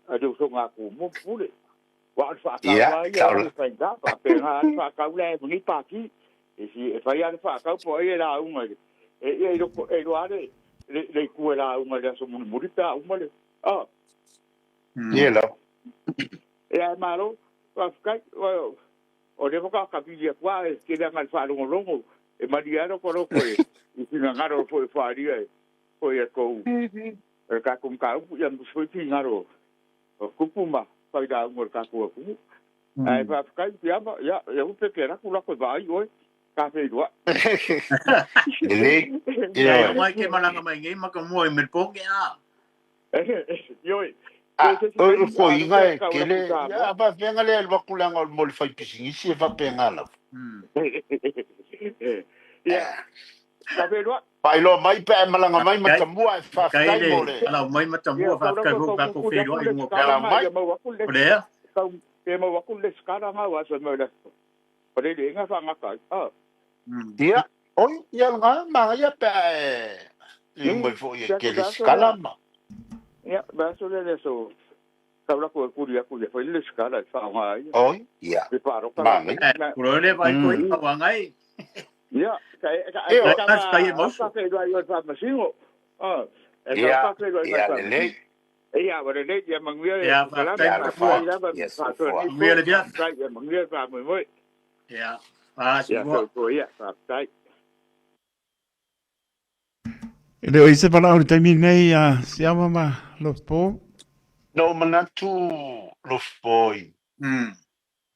a le usoga a Tumua ma Pule. Aua o le faatau Ia, lava ia sao o la. le faigata, faapena lava le faatau la e lenei pati. E fai lava le faatau po o ai e lauga i le, e ia e iloa lava le le itu e lauga i le aso mulimuli pe a uma le, a. Ia lava. Ia ae malo, faafetai. O lea faatoa tavili atu lava e tele aga i le faalogologo e malie ai lota loto i finagalo foi e faaalia e foi a tou o le tatou mataupu ia aemaise foi finagalo o tupu ma failauga o le tatou atunuu. Ae faafetai Piama, ia ia aua pe te alu atu lako e vaai oe, ta feiloai. Lelei. Ia Ioe. e mai ke malanga mai nei makamua i Melbourne a. Ioe, A, ioe se isi o le taimi a o lea koiga ou te e tau kele, atu i ia Samoa. a faafeaga lea e alu atu leaga o le mo le fai pisinisi e faapena lava. Ia, ta feiloai. Faailoa mai pe a e malaga mai Kai Matamua ae kai faafetai le mo le alau mai Ia, matamua tau faafetai lako foi tau tatou tutuli atu feiloai le mua sikala pea. palau nga mai. ia mau atu le O lea. tau pe mau atu le sikala nga aua sa mai le aso. O le le nga faagata ai. Ah. Ia, oi, ia lena, manaia pe a e liu mai foi e Se atu kele le aso sikala lea. ma. Ia, le aso lea le aso tau lako e kuli atu ia fai le sikala e faaaoga ai. Oi, ia, Le palota manaia. latou. Na. Kulo le vai koi awangai. Ia, ka e ka Ioe. e ka Kai e ka mausu. ka feiloai i o le faamasino. Ah, e ka Ia, ka feiloai mai ia faamasino. lelei. Ia, ua lelei, ia manuia le Ia, polokalame, faafetai Ia matamua. faafetai alofa, lava ia faasoa soifua. nei Manuia po, le viafi. faafetai, ia manuia le faamoemoe. Ia, ah, Ia, soifua. soifua ia, faafetai. E le o i se valaau i le taimi lenei a Siama ma Lopo. Na ou manatu Lopo i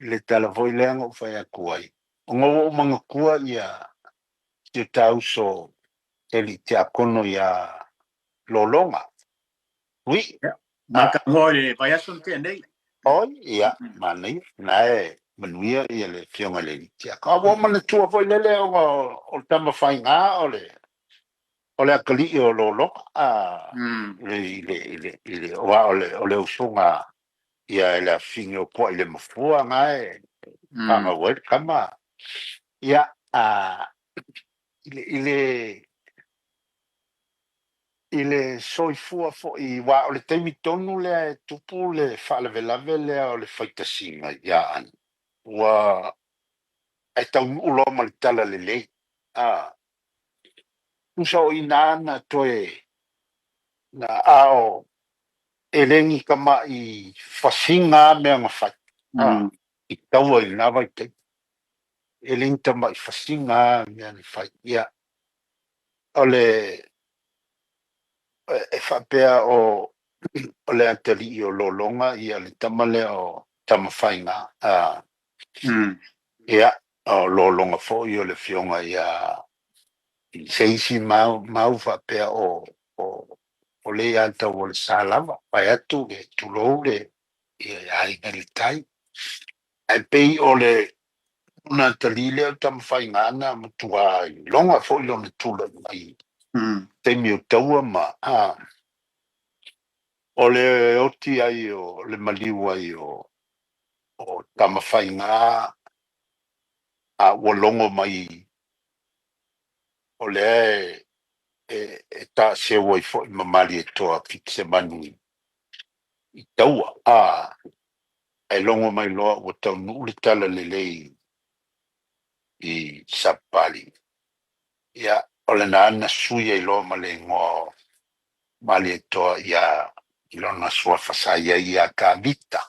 le tala foi lea na ou fai atu ai, ona ua ou manatua ia si o ta uso e alii tiakono ia Lologa. Ui. Ia, matamua i le vaiaso na tea nei. Oi, ia, manaia, na e manuia ia le afioga i le alii tiakono. A ua ou manatua foi lele ona o le tama faiga o le o le atalii o Lologa, a, i le, i le, i le, aua o le, o le usoga ia e le afifine o Puai le Mafua na e fanau ai le tama. Ia, a, i le, i le, i le soifua foi, aua o le taimi tonu lea e tupu le faalavelave lea o le faitasiga ia Ana, ua ae taunuu loa ma le tala lelei. A, tusa o i ina na toe na a o e le ni tama'i fasiga a mea na fai, a, i taua i lena vaitaimi. E le ni tama'i fasiga a mea na fai. Ia, o le e faapea o o le atalii o Lologa ia le tama lea o Tamafaiga a ia o Lologa foi o le afioga ia se isi mau mau faapea o O le ia tau o le sa lava, vaeatu le tulou le ia aiga i le tai. Ae pei o le Natali lea o Tamafaiga na matua iloga foi lona tulai mai taimi o taua ma o le oti ai o le maliu ai o Tamafaiga a ua logo mai o lea e taaseu ai foi ma Malietoa Fitisemanu i taua ae logo mai loa ua taunuu le tala lelei i Sapapalii. Ia, o lena na sui ai loa ma le igoa o Malietoa ia i lona suafa sa i ai ia Tavita.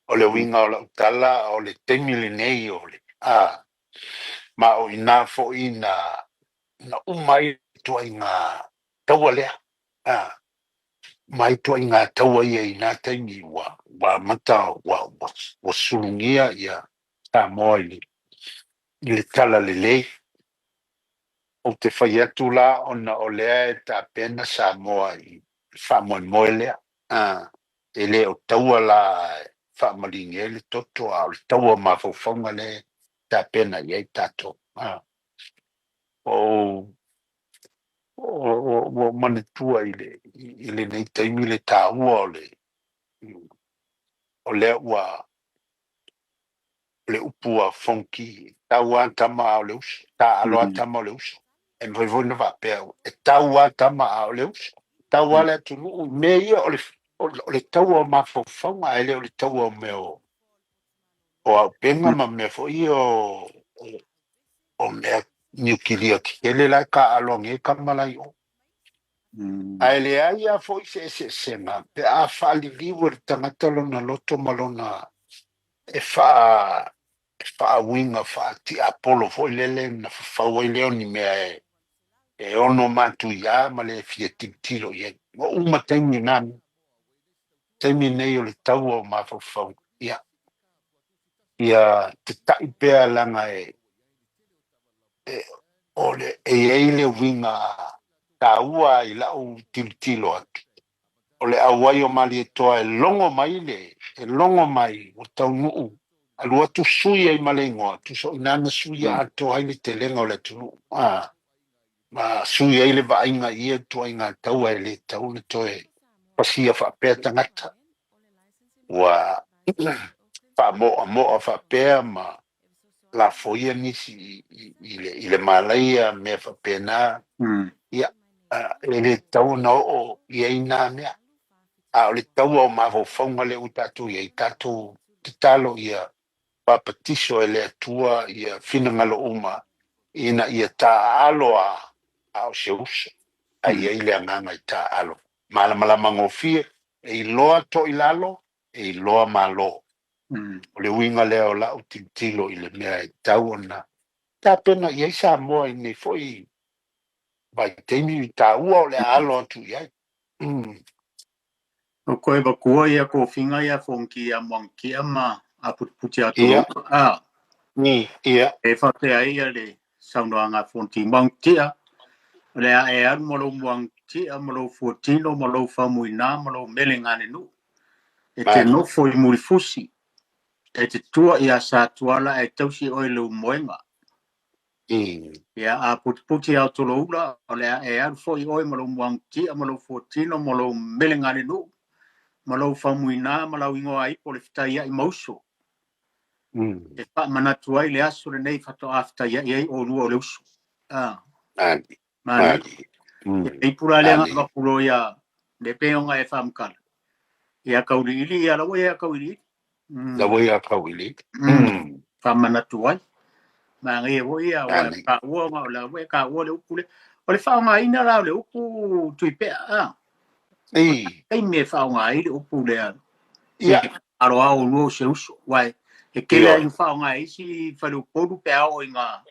O le uiga o lau tala, o le taimi lenei o le ma o i ina foi na uma ai le ituaiga taua lea. Ma ituaiga taua ia i na taimi ua amata ua sulugia ia Samoa i le tala lelei. Ou te fai atu la ona o lea e tapena Samoa i le faamoemoe lea. E le o taua la e faamaligi ai le toto, a o le taua o mafaufauga lea e tapena i ai tatou. Ua ou manatua i lenei taimi le taua o lea ua o le upu a Fonoti, e tau lava tama a o le uso, taaalo lava tama o le uso. E mafai foi ona faapea, e tau lava tama a o le uso. Tau lava le atunuu i mea ia o le taua o mafaufauga, ae le o le taua o mea o auupega ma mea foi ia o mea niukilia tetele la e taaalo agi ai tama la i o. Ae leai lava foi se eseesega pe a faaliliu e le tagata lona loto ma lona e faauiga faatiapolo foi lele na fafau ai lea o ni mea e ono matuia ma le fia tilotilo i ai. Ua uma taimi na mea. Taimi nei o le taua o mafaufauga. Ia teta'i pea leaga o le e i ai le uiga taua i lau tilotilo atu. O le auai o Malietoa e logo mai e logo mai ua taunuu alu atu sui ai ma le igoa, tusa o i ina na suia atoa ai le telega o le atunuu. Ma sui ai le vaaiga i ia ituaiga taua e le tatau ona toe pasia faapea tagata. Ua faamoamoa faapea ma lafoia nisi i le malaia mea faapena. Ia, e le tatau ona oo i ai na mea. A o le taua o mafaufauga lea ua tatou i ai, tatou tatalo ia papatiso e le Atua ia finagalo uma ina ia taaalo a o se uso. Ae i ai le agaga i taaalo. Malamalama gofie, e iloa toilalo, e iloa malo. O le uiga lea o lau tilotilo i le mea e tatau ona tapena i ai Samoa i lenei foi vaitaimi taua o le a alo atu i ai. O koe vatua ia kofiga ia Fonoti ia Muagututia ma aputiputi atu Ia. E faapea ai ia le saunoaga a Fonoti Muagututia, o le a e alu ma lou Muagututia ma lou fuatino ma lou faumuina ma lou mele ganenuu e te nofo i Mulifusi, e te tua ia Satuala ae tausi oe i lou moega. Ia a putiputi Aotoloula, o le a e alu foi oe ma lou Muagututia ma lou fuatino ma lou mele ganenuu ma lou faumuina ma lau igoa ipo le fetaiai ma uso. E faamanatu ai le aso lenei faatoa fetaiai ai oulua o le uso. Manaia. E ipu la lea avatu loa ia le pe ona e faamatala. Ia Kauliili, ia laua ia Kauliili. Laua ia Kauliili. Faamanatu ai. Manaia foi ia ua taua ona o la ua e taua le upu lea. O le faaaogaina la o le upu Tuipea. Taimi e faaaoga ai le upu lea. Ia. Alo a oulua o se uso. Uae, e tele lava ina faaaoga e isi faleupolu pe a oo ina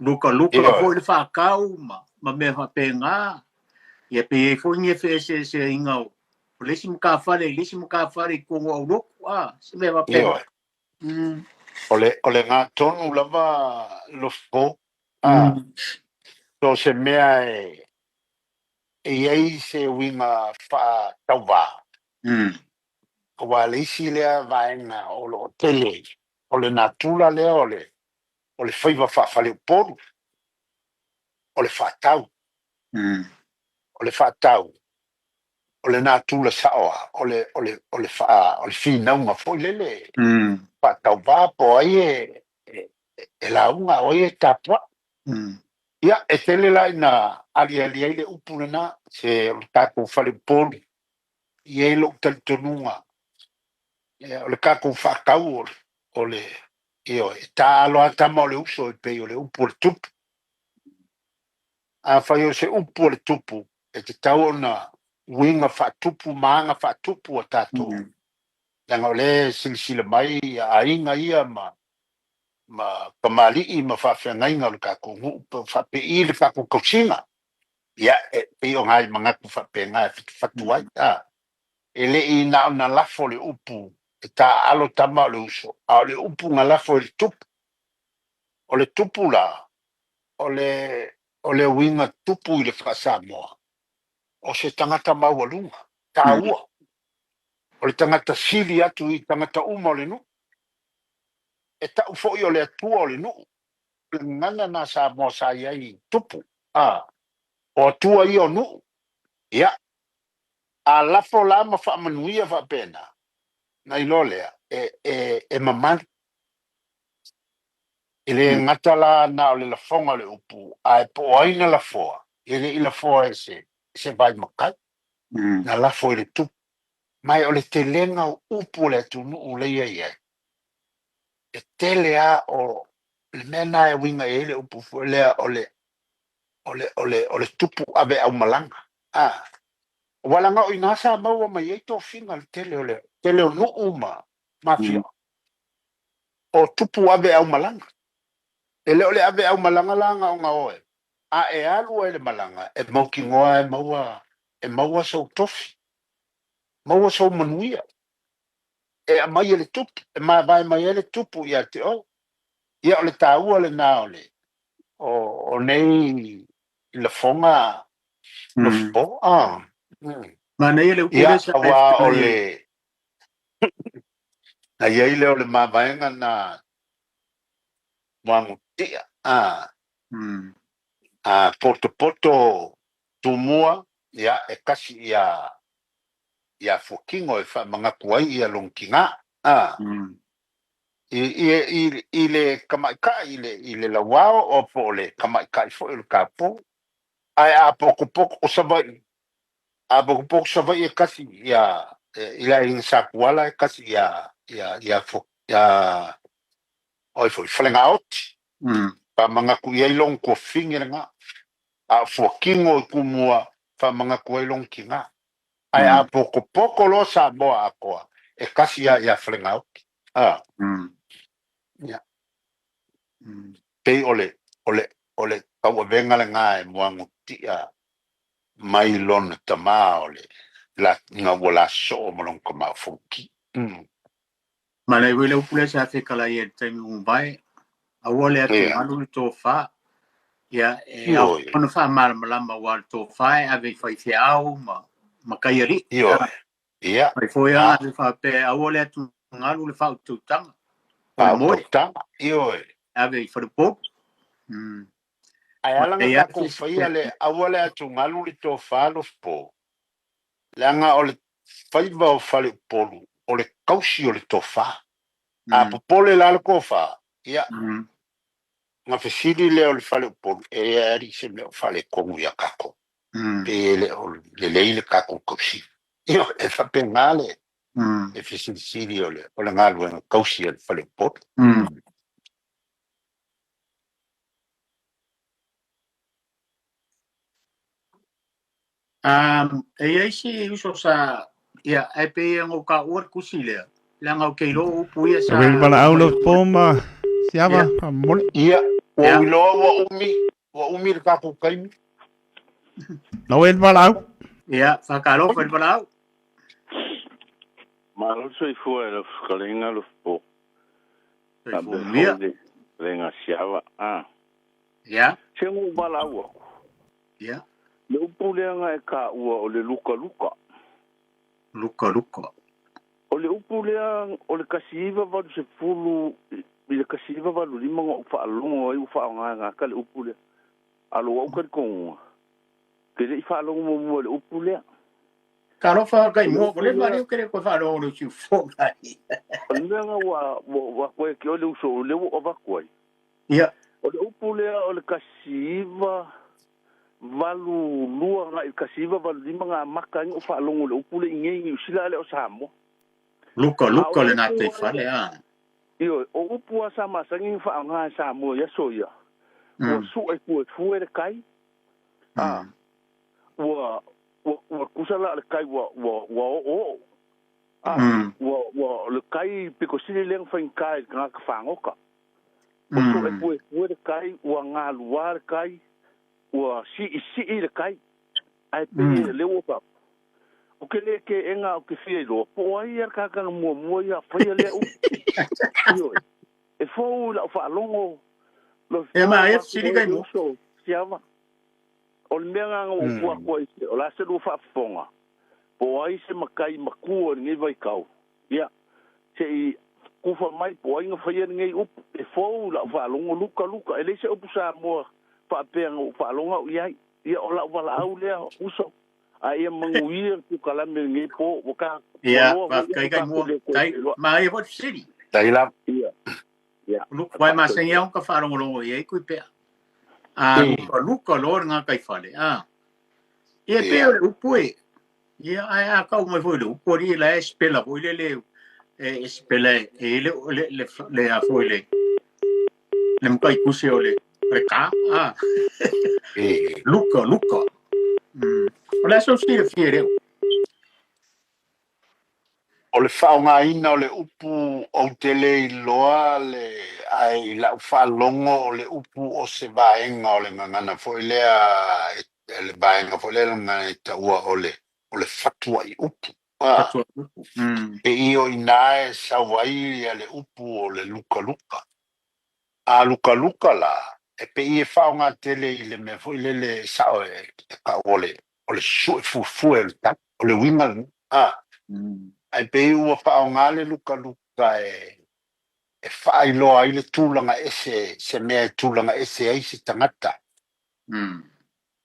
lukaluka foi le faatau ma mea faapena. Ia pe i ai foi ni feeseeseaiga o le isi matafale i le isi matafale i totonu o aulotu, se mea faapena. O le gatonu lava Lofo, so o se mea e e i ai se uiga faatauvā, aua o le isi lea vaega o lo o tele o le natura lea o le o le faiva faafaleupolu, o le faatau. O le faatau, o le natura sao lava, o le, o le, o le, faa, o le finauga foi lele, faatauvā po o ai e, e, e lauga, o ai e tapuai. Ia, e tele la ina aliali ai le upu lena, se o le tatou faleupolu, e i ai lou talitonuga, ia, o le tatou faatau o le, o le, ioe, e taaalo lava tama o le uso e pei o le upu a le tupu. Afai o se upu a le tupu, e tatau ona uiga faatupu ma aga faatupu a tatou, leaga o lea e silasila mai aiga ia ma ma tamalii ma faafeagaiga o le tatou nuu pe faapei le tatou tausiga. Ia, e pei o nai manatu faapena e fatufatu ai. A, e le i na ona lafo le upu e taaalo tama o le uso, a o le upu na lafo e le tupu. O le tupu la, o le, o le uiga tupu i le faa-Samoa, o se tagata maualuga, taua, o le tagata sili atu i tagata uma o le nuu. E tau foi o le Atua o le nuu. O le gagana na Samoa sa i ai i tupu, a, o Atua ia o nuu. Ia, a lafo la ma faamanuia faapena, na iloa lea, e, e, e mamalu. E le gata la na o le lafoga o le upu, ae po o ai na lafoa, e le i lafoa e se, se vaimakai, na lafo e le tupu. Ma o le telega o upu o le atunuu lea e i ai, e tele lava o le mea lena e uiga i ai le upu foi lea o le, o le, o le, o le tupu ave aumalaga. A, aua leaga o i ina sa maua mai ai tofiga le tele o le tele o nuu ma afioaga. O tupu ave aumalaga. E le o le ave aumalaga la na ona oe, a e alu ai i le malaga, e mautinoa e maua, e maua sou tofi, maua sou manuia. E aumai e le tupu, e mavae mai ai le tupu ia te oe. Ia o le taua lena o le o, o nei lafoga lofo. Ah. Manaia le upu Ia, lea sa e aua o fetalai le ai. Na i ai lea o le mavaega na Muagututia, a, a potopoto Tumua, ia, e kasi ia, ia Fuakino e faamanatu ai ia lona tina, a, i, i, i, i le tamaitai, i le, i le lauao, o po o le tamaitai foi o le taupou. Ae a potopoto o Savaii, a potopoto Savaii e kasi ia, i le aiga Satuala e kasi ia, ia, ia, ia, o ai foi, Falegaoti. Faamanatu i ai lona tuafafine lena. A o Fuakino i Tumua, faamanatu ai lona tina. Ae a potopoto loa Samoa atoa, e kasi lava ia Falegaoti. A. Ia. Pei o le, o le, o le tauavega lena e muagututia mai lona tama o le la, ina ua lasoo ma lona tama o Fonoti. Manaia foi le upu lea sa fetalai ai i le taimi ua mavae, aua le atugalu le tofa. Ia, e ao Ioe. ona faamalamalama aua o le tofa e ave i faifeau ma mataialii. Ioe. Ia. Fai foi a ave faapea, aua le atugalu le faautautaga. O le moe. Faautautaga. Ioe. Ave i faleupolu. Ae ala na Manaia tatou faia le aua le atugalu le tofa lofo, leaga o le faiva o faleupolu o le tausi o le tofa. A popole la le tofa, ia, na fesili lea o le faleupolu, e leai se mea o faaletonu ia tatou, pe e le o lelei le tatou tausiga. Ia, e faapena le le fesilisili o le o le galuega tausi a le faleupolu. E i ai si uso sa, ia, ae pei e na ou taua le tusi lea, leaga ou te iloa upu ia sa Ua valaau aumai le po ma Siava Ia. faamolemole. Ia, ua Ia. ou iloa ua umi, ua umi le tatou taimi. Lau e le valaau. Ia, faatalofa i le valaau. Malo le soifua e lau fetalaiga Lofopo. Soifua Faapea manuia. foi le fetalaiga Siava. Ah. Ia. Se ua ou valaau atu. Ia. Le upu lea na e taua o le lukaluka. Lukaluka. O le upu lea o le 1980 i le 1985 na ou faalogo ai ua faaaoga e gata le upu lea. A o lou au talitonuga, te le i faalogo muamua i le upu lea. Talofa kai O le mua, upu ko le lea, vale ke le ko fa lo lo si fo kai. o le mea na ua ua atu ai ke o le uso o lea ua ou avatu ai. Ia, O le upu lea o le 1982 agai i le 1985 na amata ai ona ou faalogo i le upu lea i inei i Niu Sila a le o Samoa. luka A o luka le le na upu te lava fale ia, a. ioe, o upu lava sa masani ona faaaoga e Samoa i aso ia, ua sue fuefue le tai, a, ua, ua, ua tusa la o le tai ua, ua, ua oooo, a, ua, ua, o le tai pito sili lea ona faigata i le tagata fagota. Ua sue fuefue le tai, ua galua le tai, ua siisii le tai, ae pei e lea ua fau. Ou te le teena, ou te fia iloa, po o ai ia le tagata na muamua ia faia lea upu. Ioe, e fou i lau faalogo, E Lofipo ma e vaeatu sili oe kai le mo. uso, Siava. O le mea lena na ou tua atu ai, o le a se lua faafofoga, po o ai se matai matua i lenei vaitau, ia, se i tufa mai po o ai na faia lenei upu. E fou i lau faalogo, luka luka, e leai se upu Samoa faapea na ou faalogo au i ai. Ia, o lau valaau lea, uso, a ia manuia le polokalame i lenei po, ua ta, ua Ia, loa pa foi kai au kai tatou mo. le toe Tai feiloai. ma e what sili. Tai lava. Ia, ia, Luka vai ma faafetai. sengi au ka whaalongolongo i ei kui pea. A luka luka lo ngā kai fale. A. Ia pe o le upu e. Ia ai a kau mai foi le upu ri la e spela foi le le e spela e le le le le a foi le le mkai kusi o le le ka. A. Luka luka. O le aso sili fie reo. O le faaaogaina o le upu ou te le iloa le ae i lau faalogo o le upu o se vaega o le gagana foi lea e le vaega foi lea o le gagana e taua o le o le fatuai upu. A Fatua upu. E i o i ina e sau ai ia le upu o le lukaluka. A lukaluka la, e pei e faaaoga tele i le mea foi lele e sao e tau o le o le sue fuefue o le tali, o le uiga lena. A, ae pei ua faaaoga le lukaluka e e faailoa ai le tulaga ese, se mea e tulaga ese ai se tagata.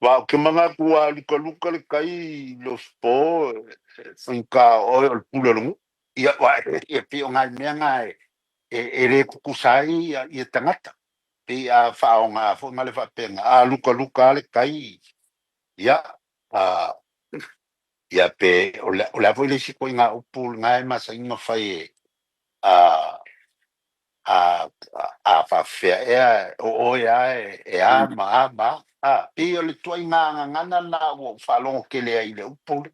Aua ou te manatu a lukaluka le tai i Lospo, e faigata o oe o le pule o le nuu. Ia, aua e pei o nai mea na e e le tutusa ai ia tagata. Pei a faaaoga foi ma le faapena, a lukaluka lava le tai, ia, a, ia pe o le, o le a foi le isi ituaiga upu lena e masani ona fai e, a, a, a faapefea ea o oe lava e, e a ma a ma a. A, pei o le ituaiga gagana lena ua ou faalogo tele ai i le upu lea.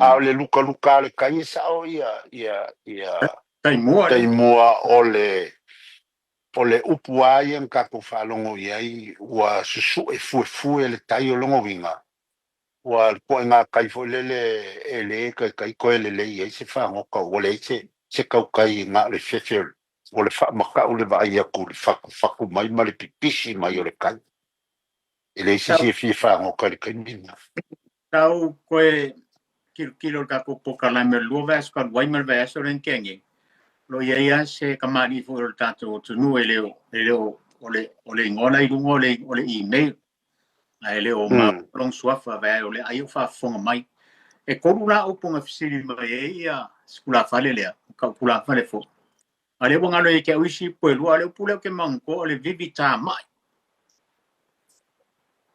A o le lukaluka o le tai e sao ia ia ia Taimua le. taimua o le o le upu lava ia na tatou faalogo i ai ua susue fuefue le tai o lona uiga ua ituaiga tai foi lele e le taitai toe lelei ai se fagota ua leai se se tautai na o le fefe o le faamatau le vaai atu i le fatufatu mai ma le pipisi mai o le tai. E leai se isi e fia fagota i le taimi lena. Tau koe tilotilo i le tatou polokalame o le lua vaiaso talu ai ma le vaiaso lea na tea nei, o lo o i ai lava se kamali'i foi o le tatou atunuu e le o, e le o, o le, o le igoa la i luga o le, o le email, ae le o maua lona suafa, vaai o lea ai o faafofoga mai. E tolu la upu na fesili mai ai ia si tulafale lea, o kau tulafale foi. A o lea ua galo ia te au isi upu e lua, a o le upu lea ou te manatua o le vivi tamai.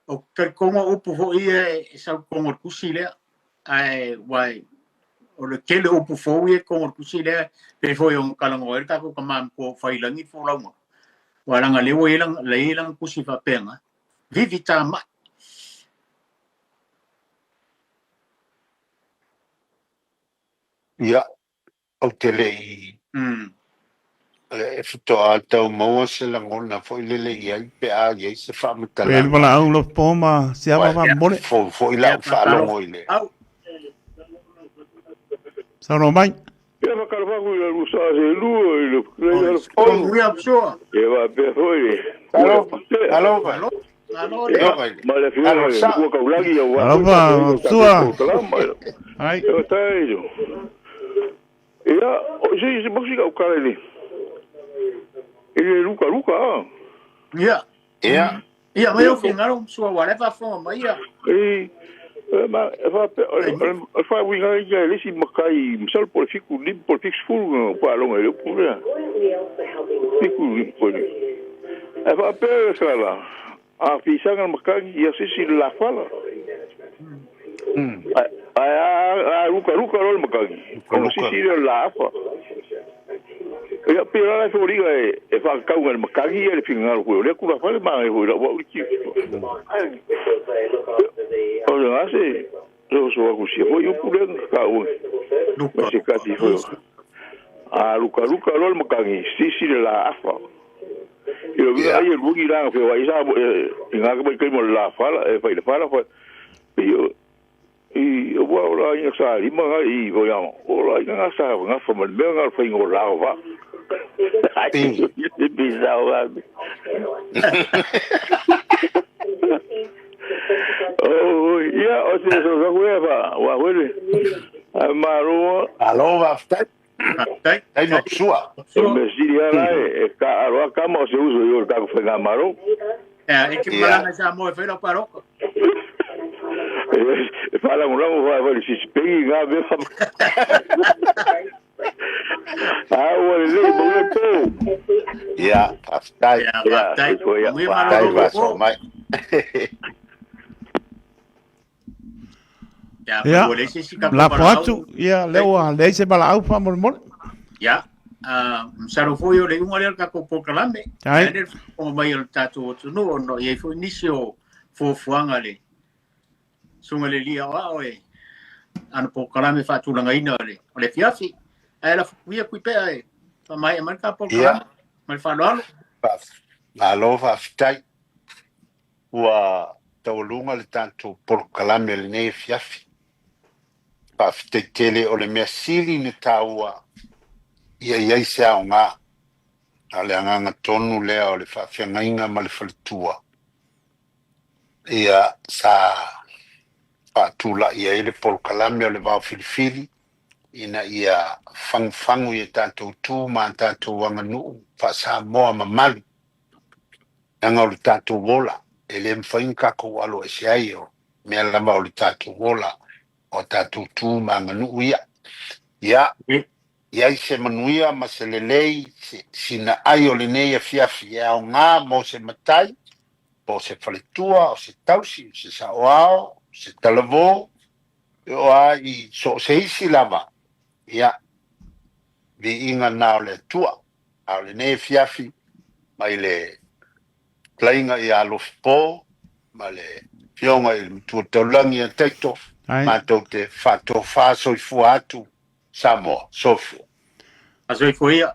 Ou te talitonu o upu foi ia e sau i totonu o le tusi lea, ae ua o le tele o upu fou ia i totonu o le tusi lea, pei foi ona talanoa ai le tatou tama matua o Faiilagi le folauga, aua leaga o lea ua i ai lana, la i ai lana tusi faapena, vivi tamai. Ia, ou te le i e faatoa tau maua se lagona foi lele i ai pe a i ai se E le faamatalaga. valaau Lopo ma Siava Aua e faamolemole. fou foi lau faalogo i le. Saunoa mai. Ia faatalofa atu i le lua sa selua i le fetalaiga o le Fono. Manuia Psoa. Ia faapea foi le Talofa, pule. talofa. Malo. Malo le. Ia, ma le afioga Alo i le sa. Matua Taulagi aua foi Alofa, tatou Sua. polokalama. Ai. Ia tai. Ia, o se se mosi ka ukala le. I le luka luka. Ah. Ia. Ia. Ia, mai o fingaro sua wale fa fonga mai ia. E ma e fa pe o fa wi ga ia le si makai misal po le fiku ni po le fiku fulu pa longa le pu le. Fiku ni po le. E fa pe sa la. A fisanga makai ia se si la fala. A a luka luka lo le makai. Luka, O si luka. si le la fa. Ia pe la la fo liga e e fa kau le makai ia le fingaro ko le ku la fa le ma e ho la wa ki. O le ase so so aku si ho yu pule ka o Luka. ma se ka ti ho. A luka luka lo le makai si si le la afa. Io vi ai lu gi la fe wa isa e nga ka kai mo la fa la e fa le fa la fa. Io i o wa ora i sa li ma i vo ya o la i nga sa nga fa ma me nga fa ngo la va. Pi. Ai bizarro va. Oh, ia o se so sa ku fa wa wele. A maro Alo faafetai. Tai. Tai ma sua. o me siri ala e ka aro ka mo se uso yo ka ku nga maro. E ke Ia. malanga sa mo e whaila paroko. E fala un ramo fa fa si speghi nga be fa. Ah, wa le mo le po. Ia, faafetai. Ia, Ia, tai. ia. Mui Tai malo vaso po. mai. Ia, Ia. mo le se si ka La poatu, ia, lea ua leai se valaau faamolemole. Ia. Ah, msaro foi o le unga lea o le tatou polokalame. Ai. Ae le faafofoga mai o le tatou atunuu ona i ai foi nisi o fuafuaga le suga le lia o ao e ana polokalame faatulagaina o le o le afiafi. Ae lafuia kuipea e faamaea mai le ta polokalame. Ia. Ma le faaaloalo. Malo faafetai. Ua taualuga le tatou polokalame lenei afiafi. Faafetai tele o le mea sili na taua ia i ai se aogā. A le agaga tonu lea o le faafeagaiga ma le faletua. Ia sa faatula'i ai le polokalame o le vaofilifili ina ia fagufagu i e tatou tu ma a tatou aganuu faasamoa mamalu. Leaga o le tatou ola e lē mafai ona tatou alo ese ai o mea lava o le tatou ola o a tatou tu ma aganuu ia. Ia, i ai se manuia ma se lelei se sinaai o lenei afiafi e aogā mo se matai po o se faletua o se tausi o se saoao o se talavō e oo a i so o se isi lava. Ia, viiga lena o le Atua. A o lenei afiafi mai le talaiga ia Alofipo ma le afioga i le Matua Taulagi ia Taito, Ai. matou te faatofā soifua atu Samoa. Soifua. Soifua ia.